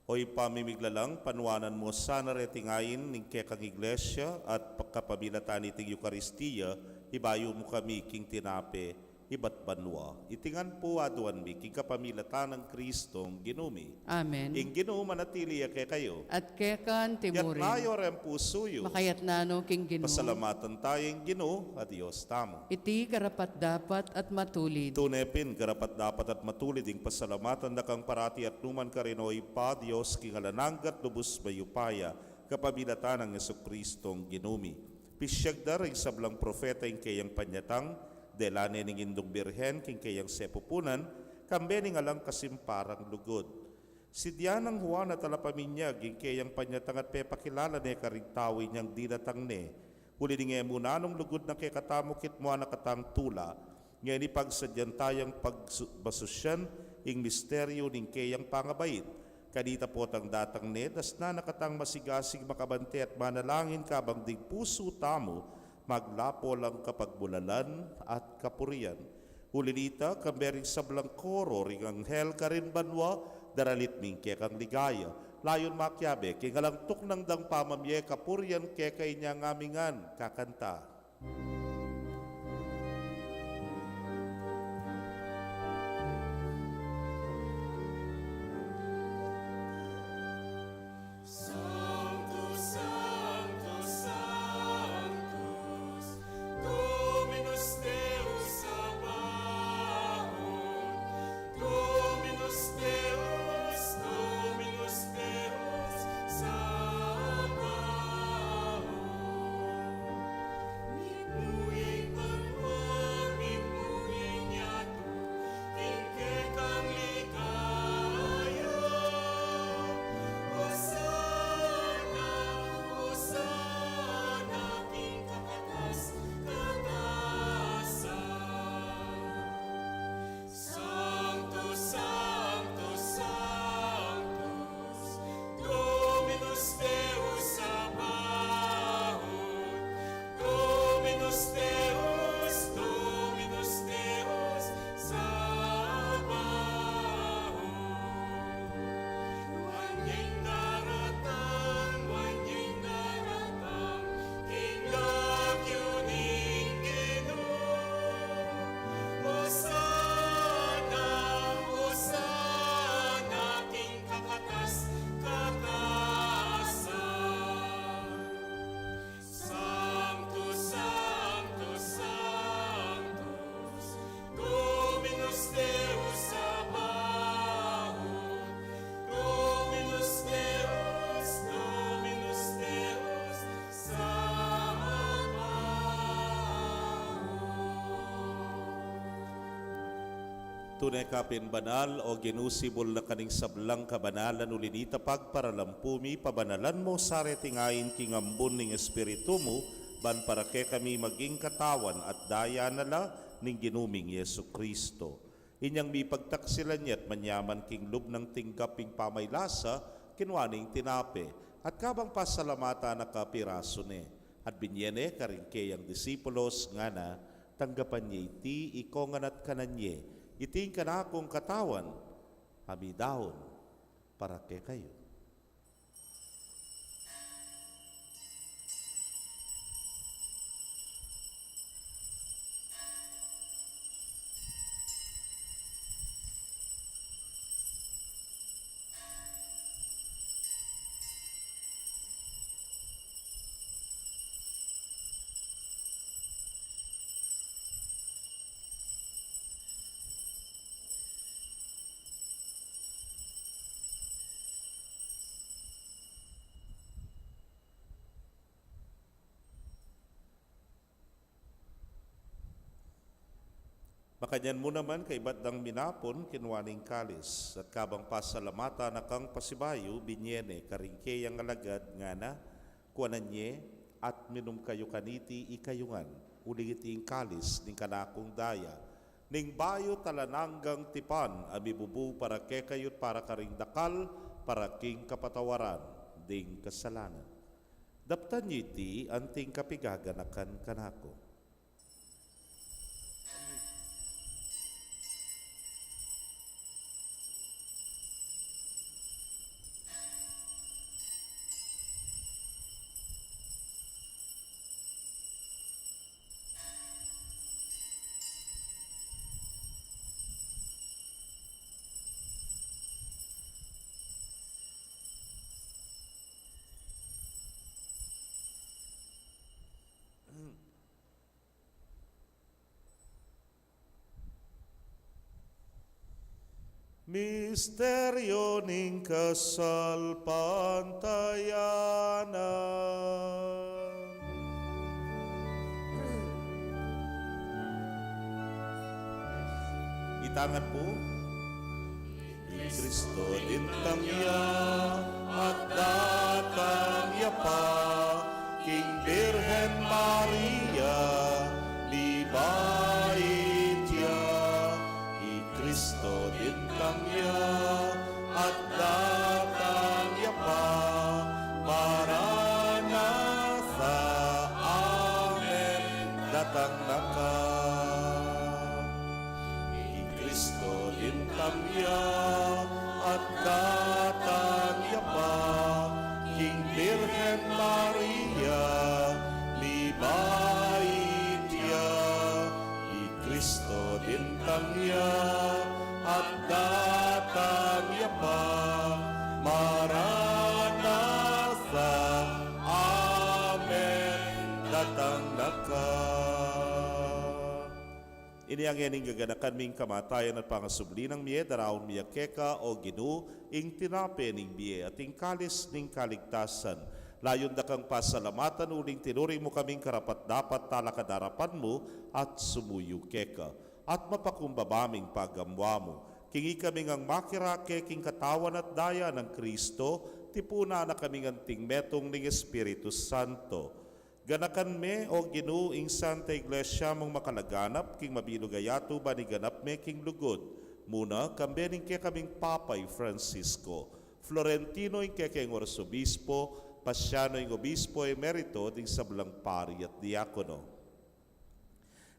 O Ibpa ming miglalang, panuanan mu sana reting ain ning kekang Iglesia at pagkapamilatan niting Eukaristia, ibayu mu kami king tinape ibat banua. Iti ngan pu aduan mi king kapamilatan nang Kristong Ginu mi. Amen. Ing Ginu manatili ya kekayu. At keka mu rin. Itas yu ring pusu yu. Makaitas na no king Ginu. Pasalamatan taya ing Ginu a Dios tamu. Iti karapat-dapat at matulid. Tune pin karapat-dapat at matulid ing pasalamatan da kang parati at nukarin man, O Ibpa, Dios king alang angga at lubus mayupaya, kapamilatan nang Jesucristong Ginu mi. Pisiag da ring sablang propeta ing keyang panyatang, dela ne ning Indung Birhen king keyang sepupunan, kambe ning alang kasimparang lugud. Si Dianang Juana talapaminyag ing keyang panyatang at pepakilala ne karing tau inyang dinatang ne. Uli ning e mu nanung lugud na kekatamu kitmuan na katang tula, ngeni pagsadyan tayang pagsu-, masusian ing misteryu ning keyang pangabait. Kanita potang datang ne, dasnan na katang masigasig makabante at manalangin kabang ding pusu tamu maglapo lang kapagmulalan at kapurian. Uli nita, kambe ring sablang koro ring anghel karin banua, daralit mi ing kekang ligaya. Layun makiabe king alang tuknang dang pamamie kapurian keka inya ngan mi ngan kakanta. Sanctus, Sanctus, Sanctus, Dominus Deus Sabaoth, Dominus Deus, Dominus Deus Sabaoth. Mitmu ing banua, mitmu ing yatu, king kekang ligaya. Hosana, Hosana king kakatas-katasan. Sanctus, Sanctus, Sanctus, Dominus Deus Sabaoth, Dominus Deus, Dominus Deus Sabaoth. Nuan yang daratang, nuan yang daratang, king lagyu ning Ginu. Hosana, Hosana king kakatas-katasan. Sanctus, Sanctus, Sanctus, Dominus Deus Sabaoth, Dominus Deus, Dominus Deus Sabaoth. Tune ka pin banal, O Ginu, sibul na ka ning sablang kabanalan, uli nita pagparalampu mi, pabanalan mu sa reting ain king ambun ning Espiritu mu, ban para kekami maging katawan at daya na la ning Ginu ming Jesucristo. Inyang mipagtaksilan ya at manyaman king lub nang tinggap ing pamaylasa, kinua ne ing tinape, at kabang pasalamatan na ka, pirasu ne, at binye ne karing keyang disipulos, ngana: Tanggapan ye iti, ikongan at kanan ye, iti ing kanakung katawan, a midaun para kekayu. Kanyan mu naman kaibat dang minapun, kinua ne ing kalis, at kabang pasalamatan na kang pasibayu, binye ne karing keyang alagad, ngana, kuanan ye at minum kayu kaniti ikayu ngan, uling iti ing kalis ning kanakung daya, ning bayu at alang anggang tipan, a mibubu para kekayu at para karing dakal, para king kapatawaran ding kasalanan. Daptan ye iti anting kapigaganakan kanaku. Misteryo ning kasalpantayanan. Itangan pu. I Kristo dintang ya at datang ya pa king Birhen Maria, mibait ya. I Kristo dintang ya at datang ya pa, Maranatha, amen, datang na ka. I Kristo dintang ya at datang ya pa king Birhen Maria, mibait ya. I Kristo dintang ya at datang ya pa, Maranatha, amen, datang na ka. Inya ngeni gaganakan mi ing kamatayan at pangasubli nang mie, daraun mi ya keka, o Ginu, ing tinape ning bie at ing kalis ning kaligtasan. Layun da kang pasalamatan uling tinuring mu kaming karapat-dapat talakad arapan mu at sumuyu keka. At mapakumbaba ming pagamuan mu king ikami ngang makirake king katawan at daya nang Kristo, tipunan na kaming anting metung ning Espiritu Santo. Ganakan me, o Ginu, ing Santa Iglesia mung makalaganap king mabilug a yatu ban iganap me king lugud mu na, kambe ning kekaming Papa i Francisco, Florentino ing kekeng Arsobispo, Paciano ing Obispo Emerito, ding sablang pari at diakono.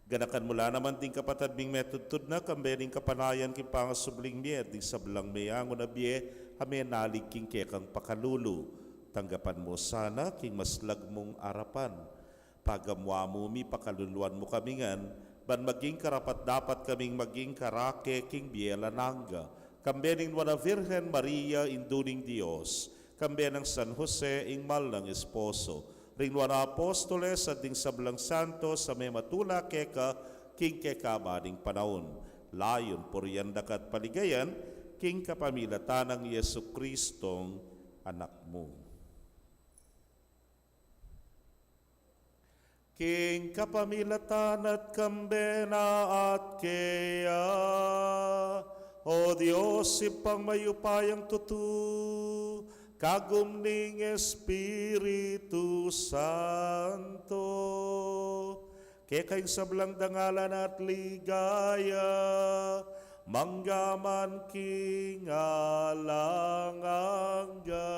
Ganakan mu la naman ding kapatad ming metudtud na, kambe ning kapanayan king pangasubling mie, ding sablang meyangu na bie a menalig king kekang pakalulu. Tanggapan mu sana king maslag mung arapan. Pagamuan mu mi, pakaluluan mu kami ngan, ban maging karapat-dapat kaming maging karake king bie alang angga, kambe ning Nuan a Virgen Maria, Indu ning Dios, kambe nang San Jose, ing mal nang esposo, ring Nuan a Apostoles, at ding sablang santos a mematula keka king kekaban ning panaun. Layun purian da ka at paligayan king kapamilatan nang Jesucristong Anak mu. King kapamilatan na at kambe na at keya, o Dios, Ibpang mayupayang tutu, kagum ning Espiritu Santo, keka ing sablang dangalan at ligaya, mangga man king alang angga.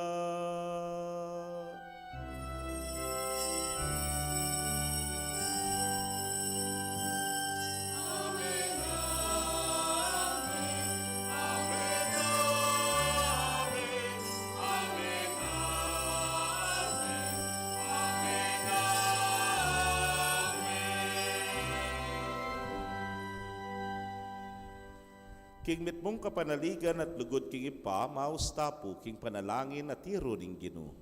King mitmung kapanaligan at lugud king Ibpa, maus ta pu king panalangin a tiru ning Ginu.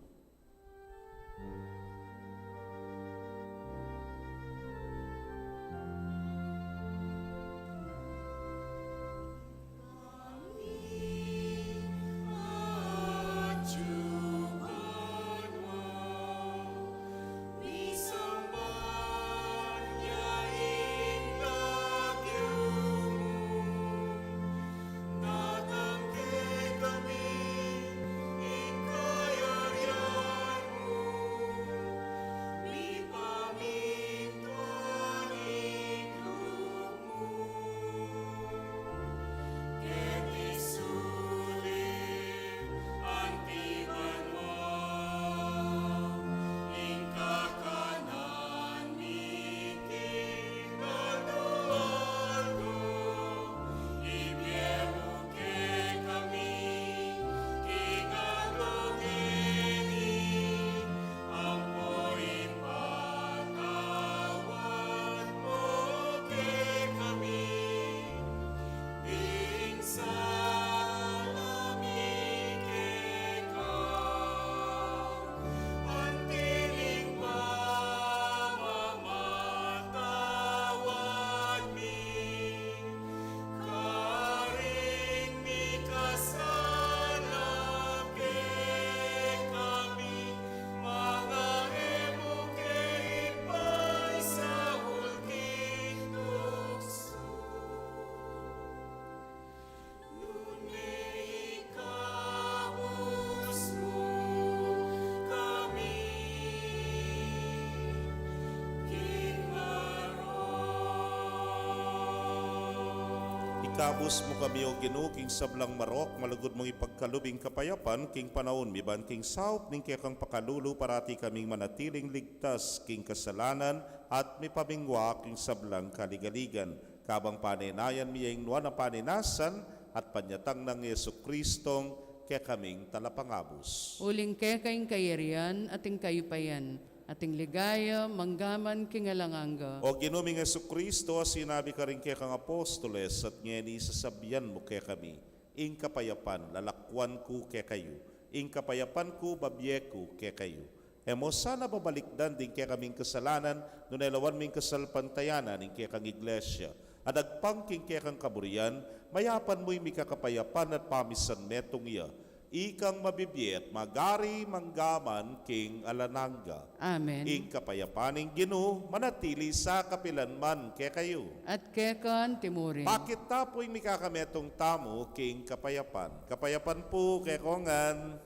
Ikabus mu kami, O Ginu, king sablang marok, malugud mung ipagkalub ing kapayapan king panaun mi, ban king saup ning kekang pakalulu parati kaming manatiling ligtas king kasalanan at mipamingwa king sablang kaligaligan. Kabang panenayan mi ya ing nuan a panenasan at panyatang nang Jesucristong kekaming Talapangabus. Uling keka ing kayarian at ing kayupayan at ing ligaya mangga man king alang angga. O Ginu ming Jesucristo, a sinabi karing kekang apostoles, at ngeni sasabian mu kekami, ing kapayapan lalakwan ku kekayu, ing kapayapan ku babie ku kekayu. E mu sana babalikdan ding kekaming kasalanan, nune lawan ming kasalpantayanan ing kekang Iglesia, a dagpang king kekang kaburian, mayapan mu ing mikakapayapan at pamisan metung ya, ikang mabibie at magari mangga man king alang angga. Amen. Ing kapayapan ning Ginu manatili sa kapilan man kekayu. At keka antimurin. Pakit ta pu ing mikakametung tamu king kapayapan. Kapayapan pu kekongan.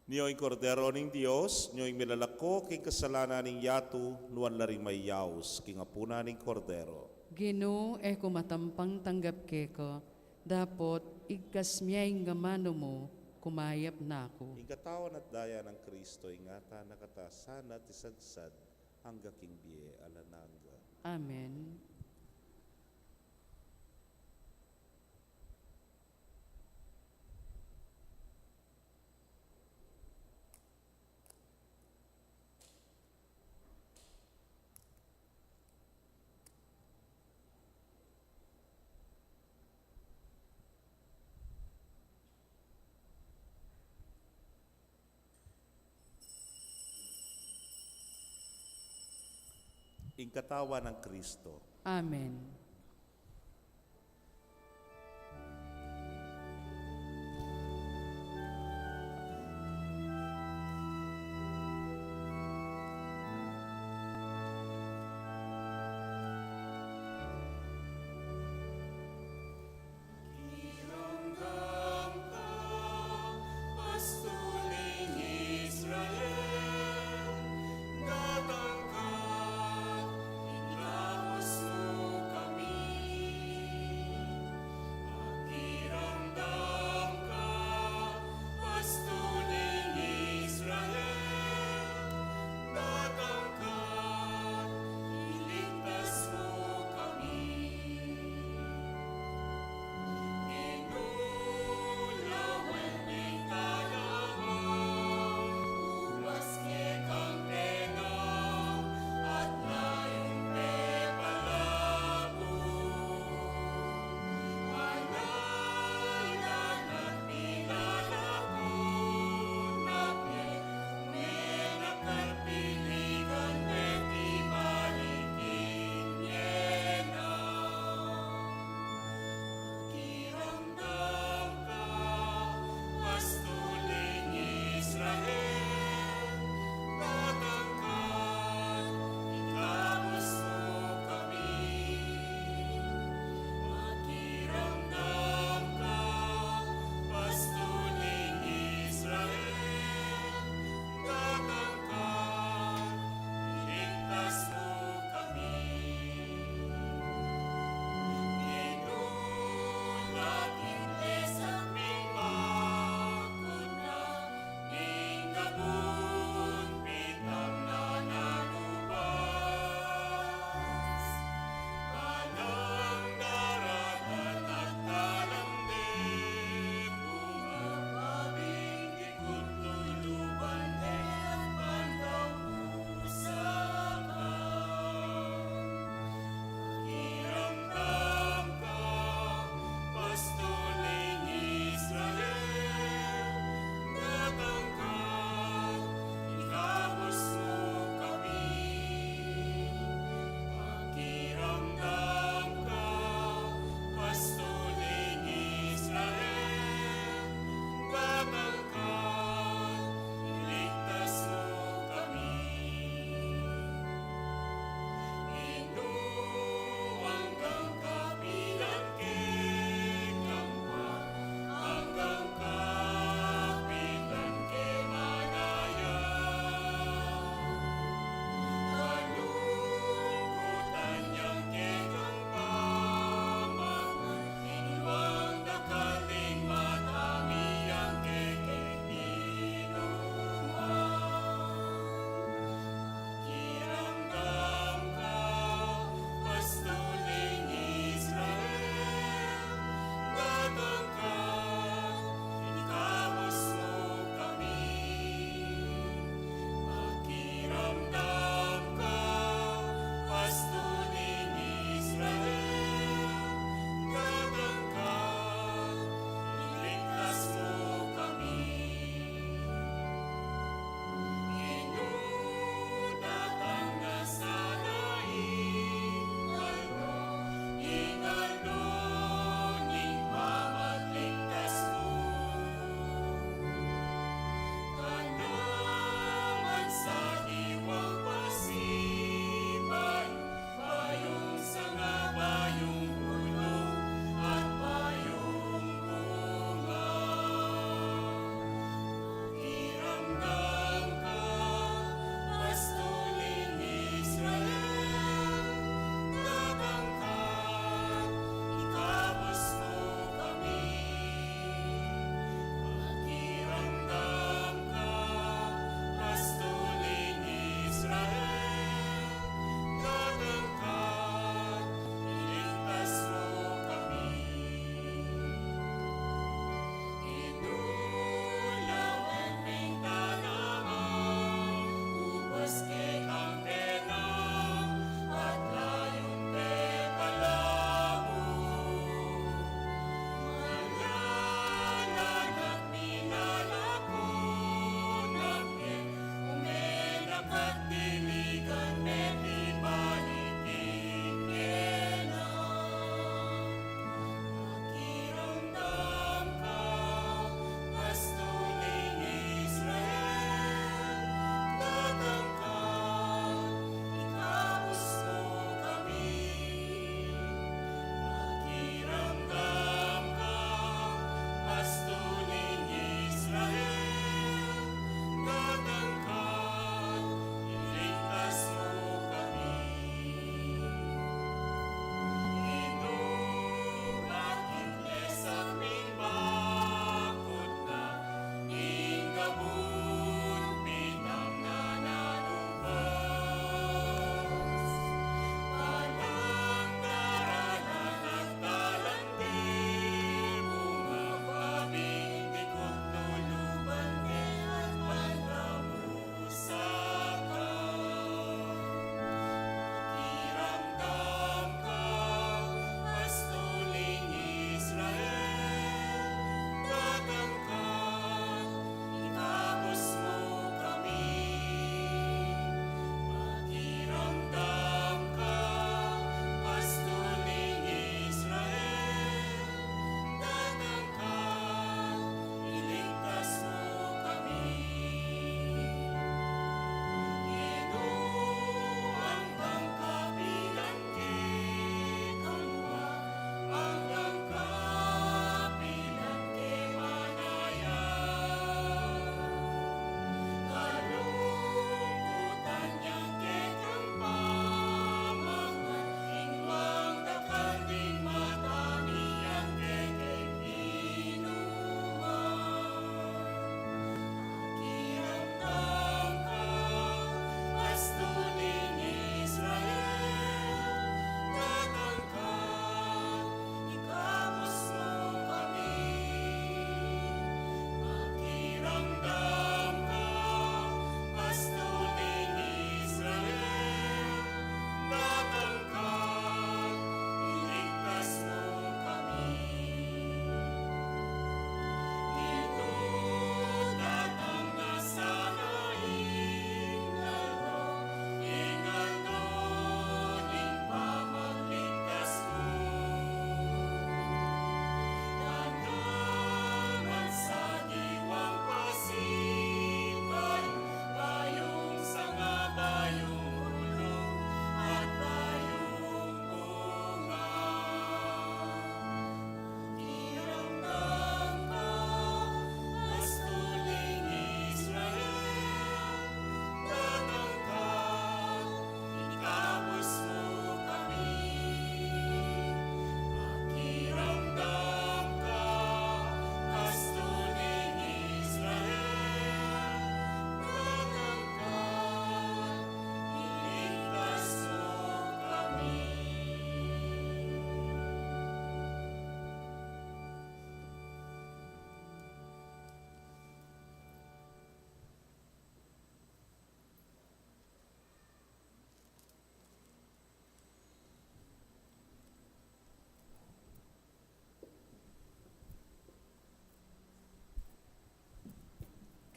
Nyo ing Kordero ning Dios, nyo ing milalako king kasalanan ning yatu, nuan la ring mayaus king apunan ning Kordero. Ginu, e ku matampang tanggap keka, dapot igkas mu ing amanu mu, kumayap na ku. Ing katawan at daya nang Kristo, ingatan na katasan at isagsad angga king bie alang angga. Amen. Ing katawan nang Kristo. Amen.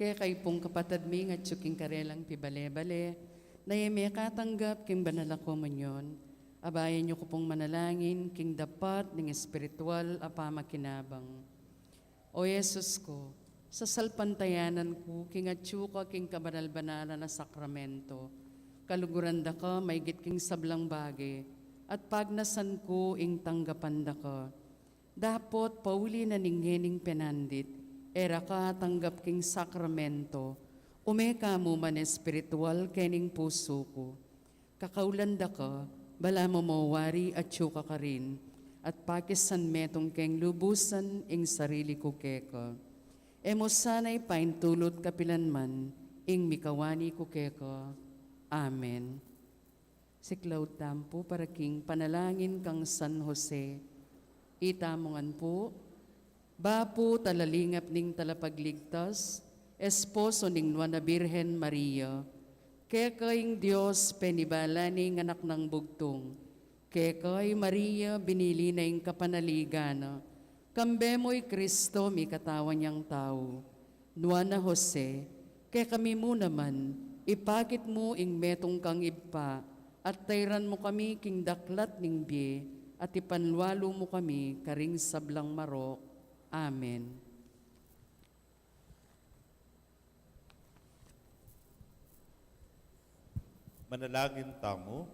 Kekayu pung kapatad mi, ngatsu king karelang pibale-bale, na e mekatanggap king banal a komunyon, abayan yu ku pung manalangin king dapat ning espiritual a pamakinabang. O Jesus ku, sasalpantayanan ku king atsu ka king kabanal-banalan a sakramento, kaluguran da ka maigit king sablang bage, at pagnasan ku ing tanggapan da ka. Dapot pauli na ning ngening penandit, e ra ka atanggap king sakramento, ume ka mu man espiritual kening pusu ku. Kakaulan da ka, balamu mo wari atsu ka karin, at pakisan metung keng lubusan ing sarili ku keka. E mu sana ipaintulut kapilan man ing mikawani ku keka. Amen. Siklaud tamu pu para king panalangin kang San Jose. Itamu ngan pu, Bapu, talalingap ning talapagligtas, esposo ning Nuan a Birhen Maria. Keka ing Dios penibala ne ing Anak nang Bugtung. Keka i Maria binili na ing kapanaligan na. Kambe mu i Kristo mikatawan yang tau. Nuan a Jose, kekami mu naman, ipakit mu ing metung kang Ibpa, at tairan mu kami king daklat ning bie, at ipanlualu mu kami karing sablang marok. Amen. Manalangin tamu.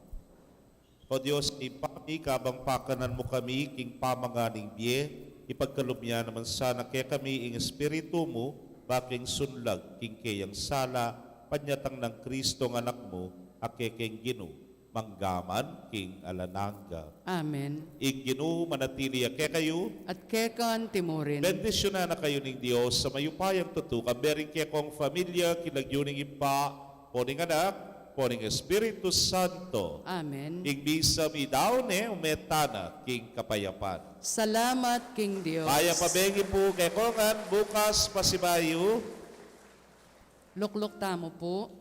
O Dios, Ibpa mi, kabang pakanan mu kami king pamangan ning bie, ipagkalub mu naman sana kekami ing Espiritu mu, ba king sunlag king keyang sala, panyatang nang Kristong Anak mu, a kekeng Ginu, mangga man king alang angga. Amen. Ing Ginu manatili ya kekayu. At keka antimurin. Bendisyunan na kayu ning Dios a mayupayang tutu, kambe ring kekong familia, king lagyu ning Ibpa, ampo ning Anak, ampo ning Espiritu Santo. Amen. Ing misa mi daun ne, ume tana king kapayapan. Salamat king Dios. Mayap a bengi pu kekongan, bukas pasibayu. Lukluk tamu pu.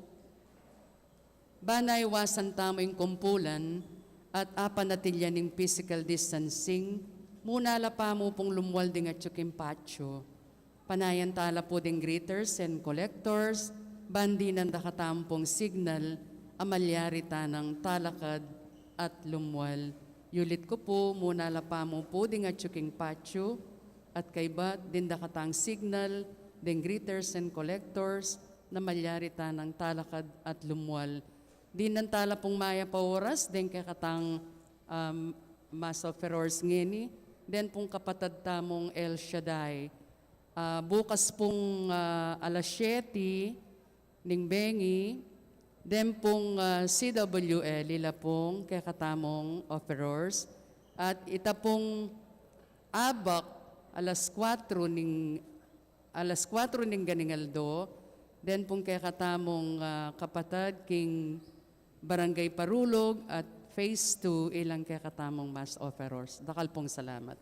Ban iwasan tamu ing kumpulan at apanatilian ing physical distancing, munala pa mu pung lumual ding atyu king patio. Panayan tala pu ding greeters and collectors, ban dinan da katamu pung signal a malyari tanang talakad at lumual. Yulit ku pu, munala pa mu pu ding atyu king patio, at kaybat dinan da katang signal ding greeters and collectors, na malyari tanang talakad at lumual. Dinan tala pung mayap a oras deng kekatang, um, mass offerors ngeni, den pung kapatad tamung El Shaddai. Ah, bukas pung, ah, alas siyete ning bengi, den pung, ah, C W L, ila pung kekatamung offerors, at ita pung abak alas kuwatro ning alas kuwatro ning ganing aldo, den pung kekatamung, ah, kapatad king Barangay Parulog at Phase two, ilang kekatamung mass offerors. Dakal pung salamat.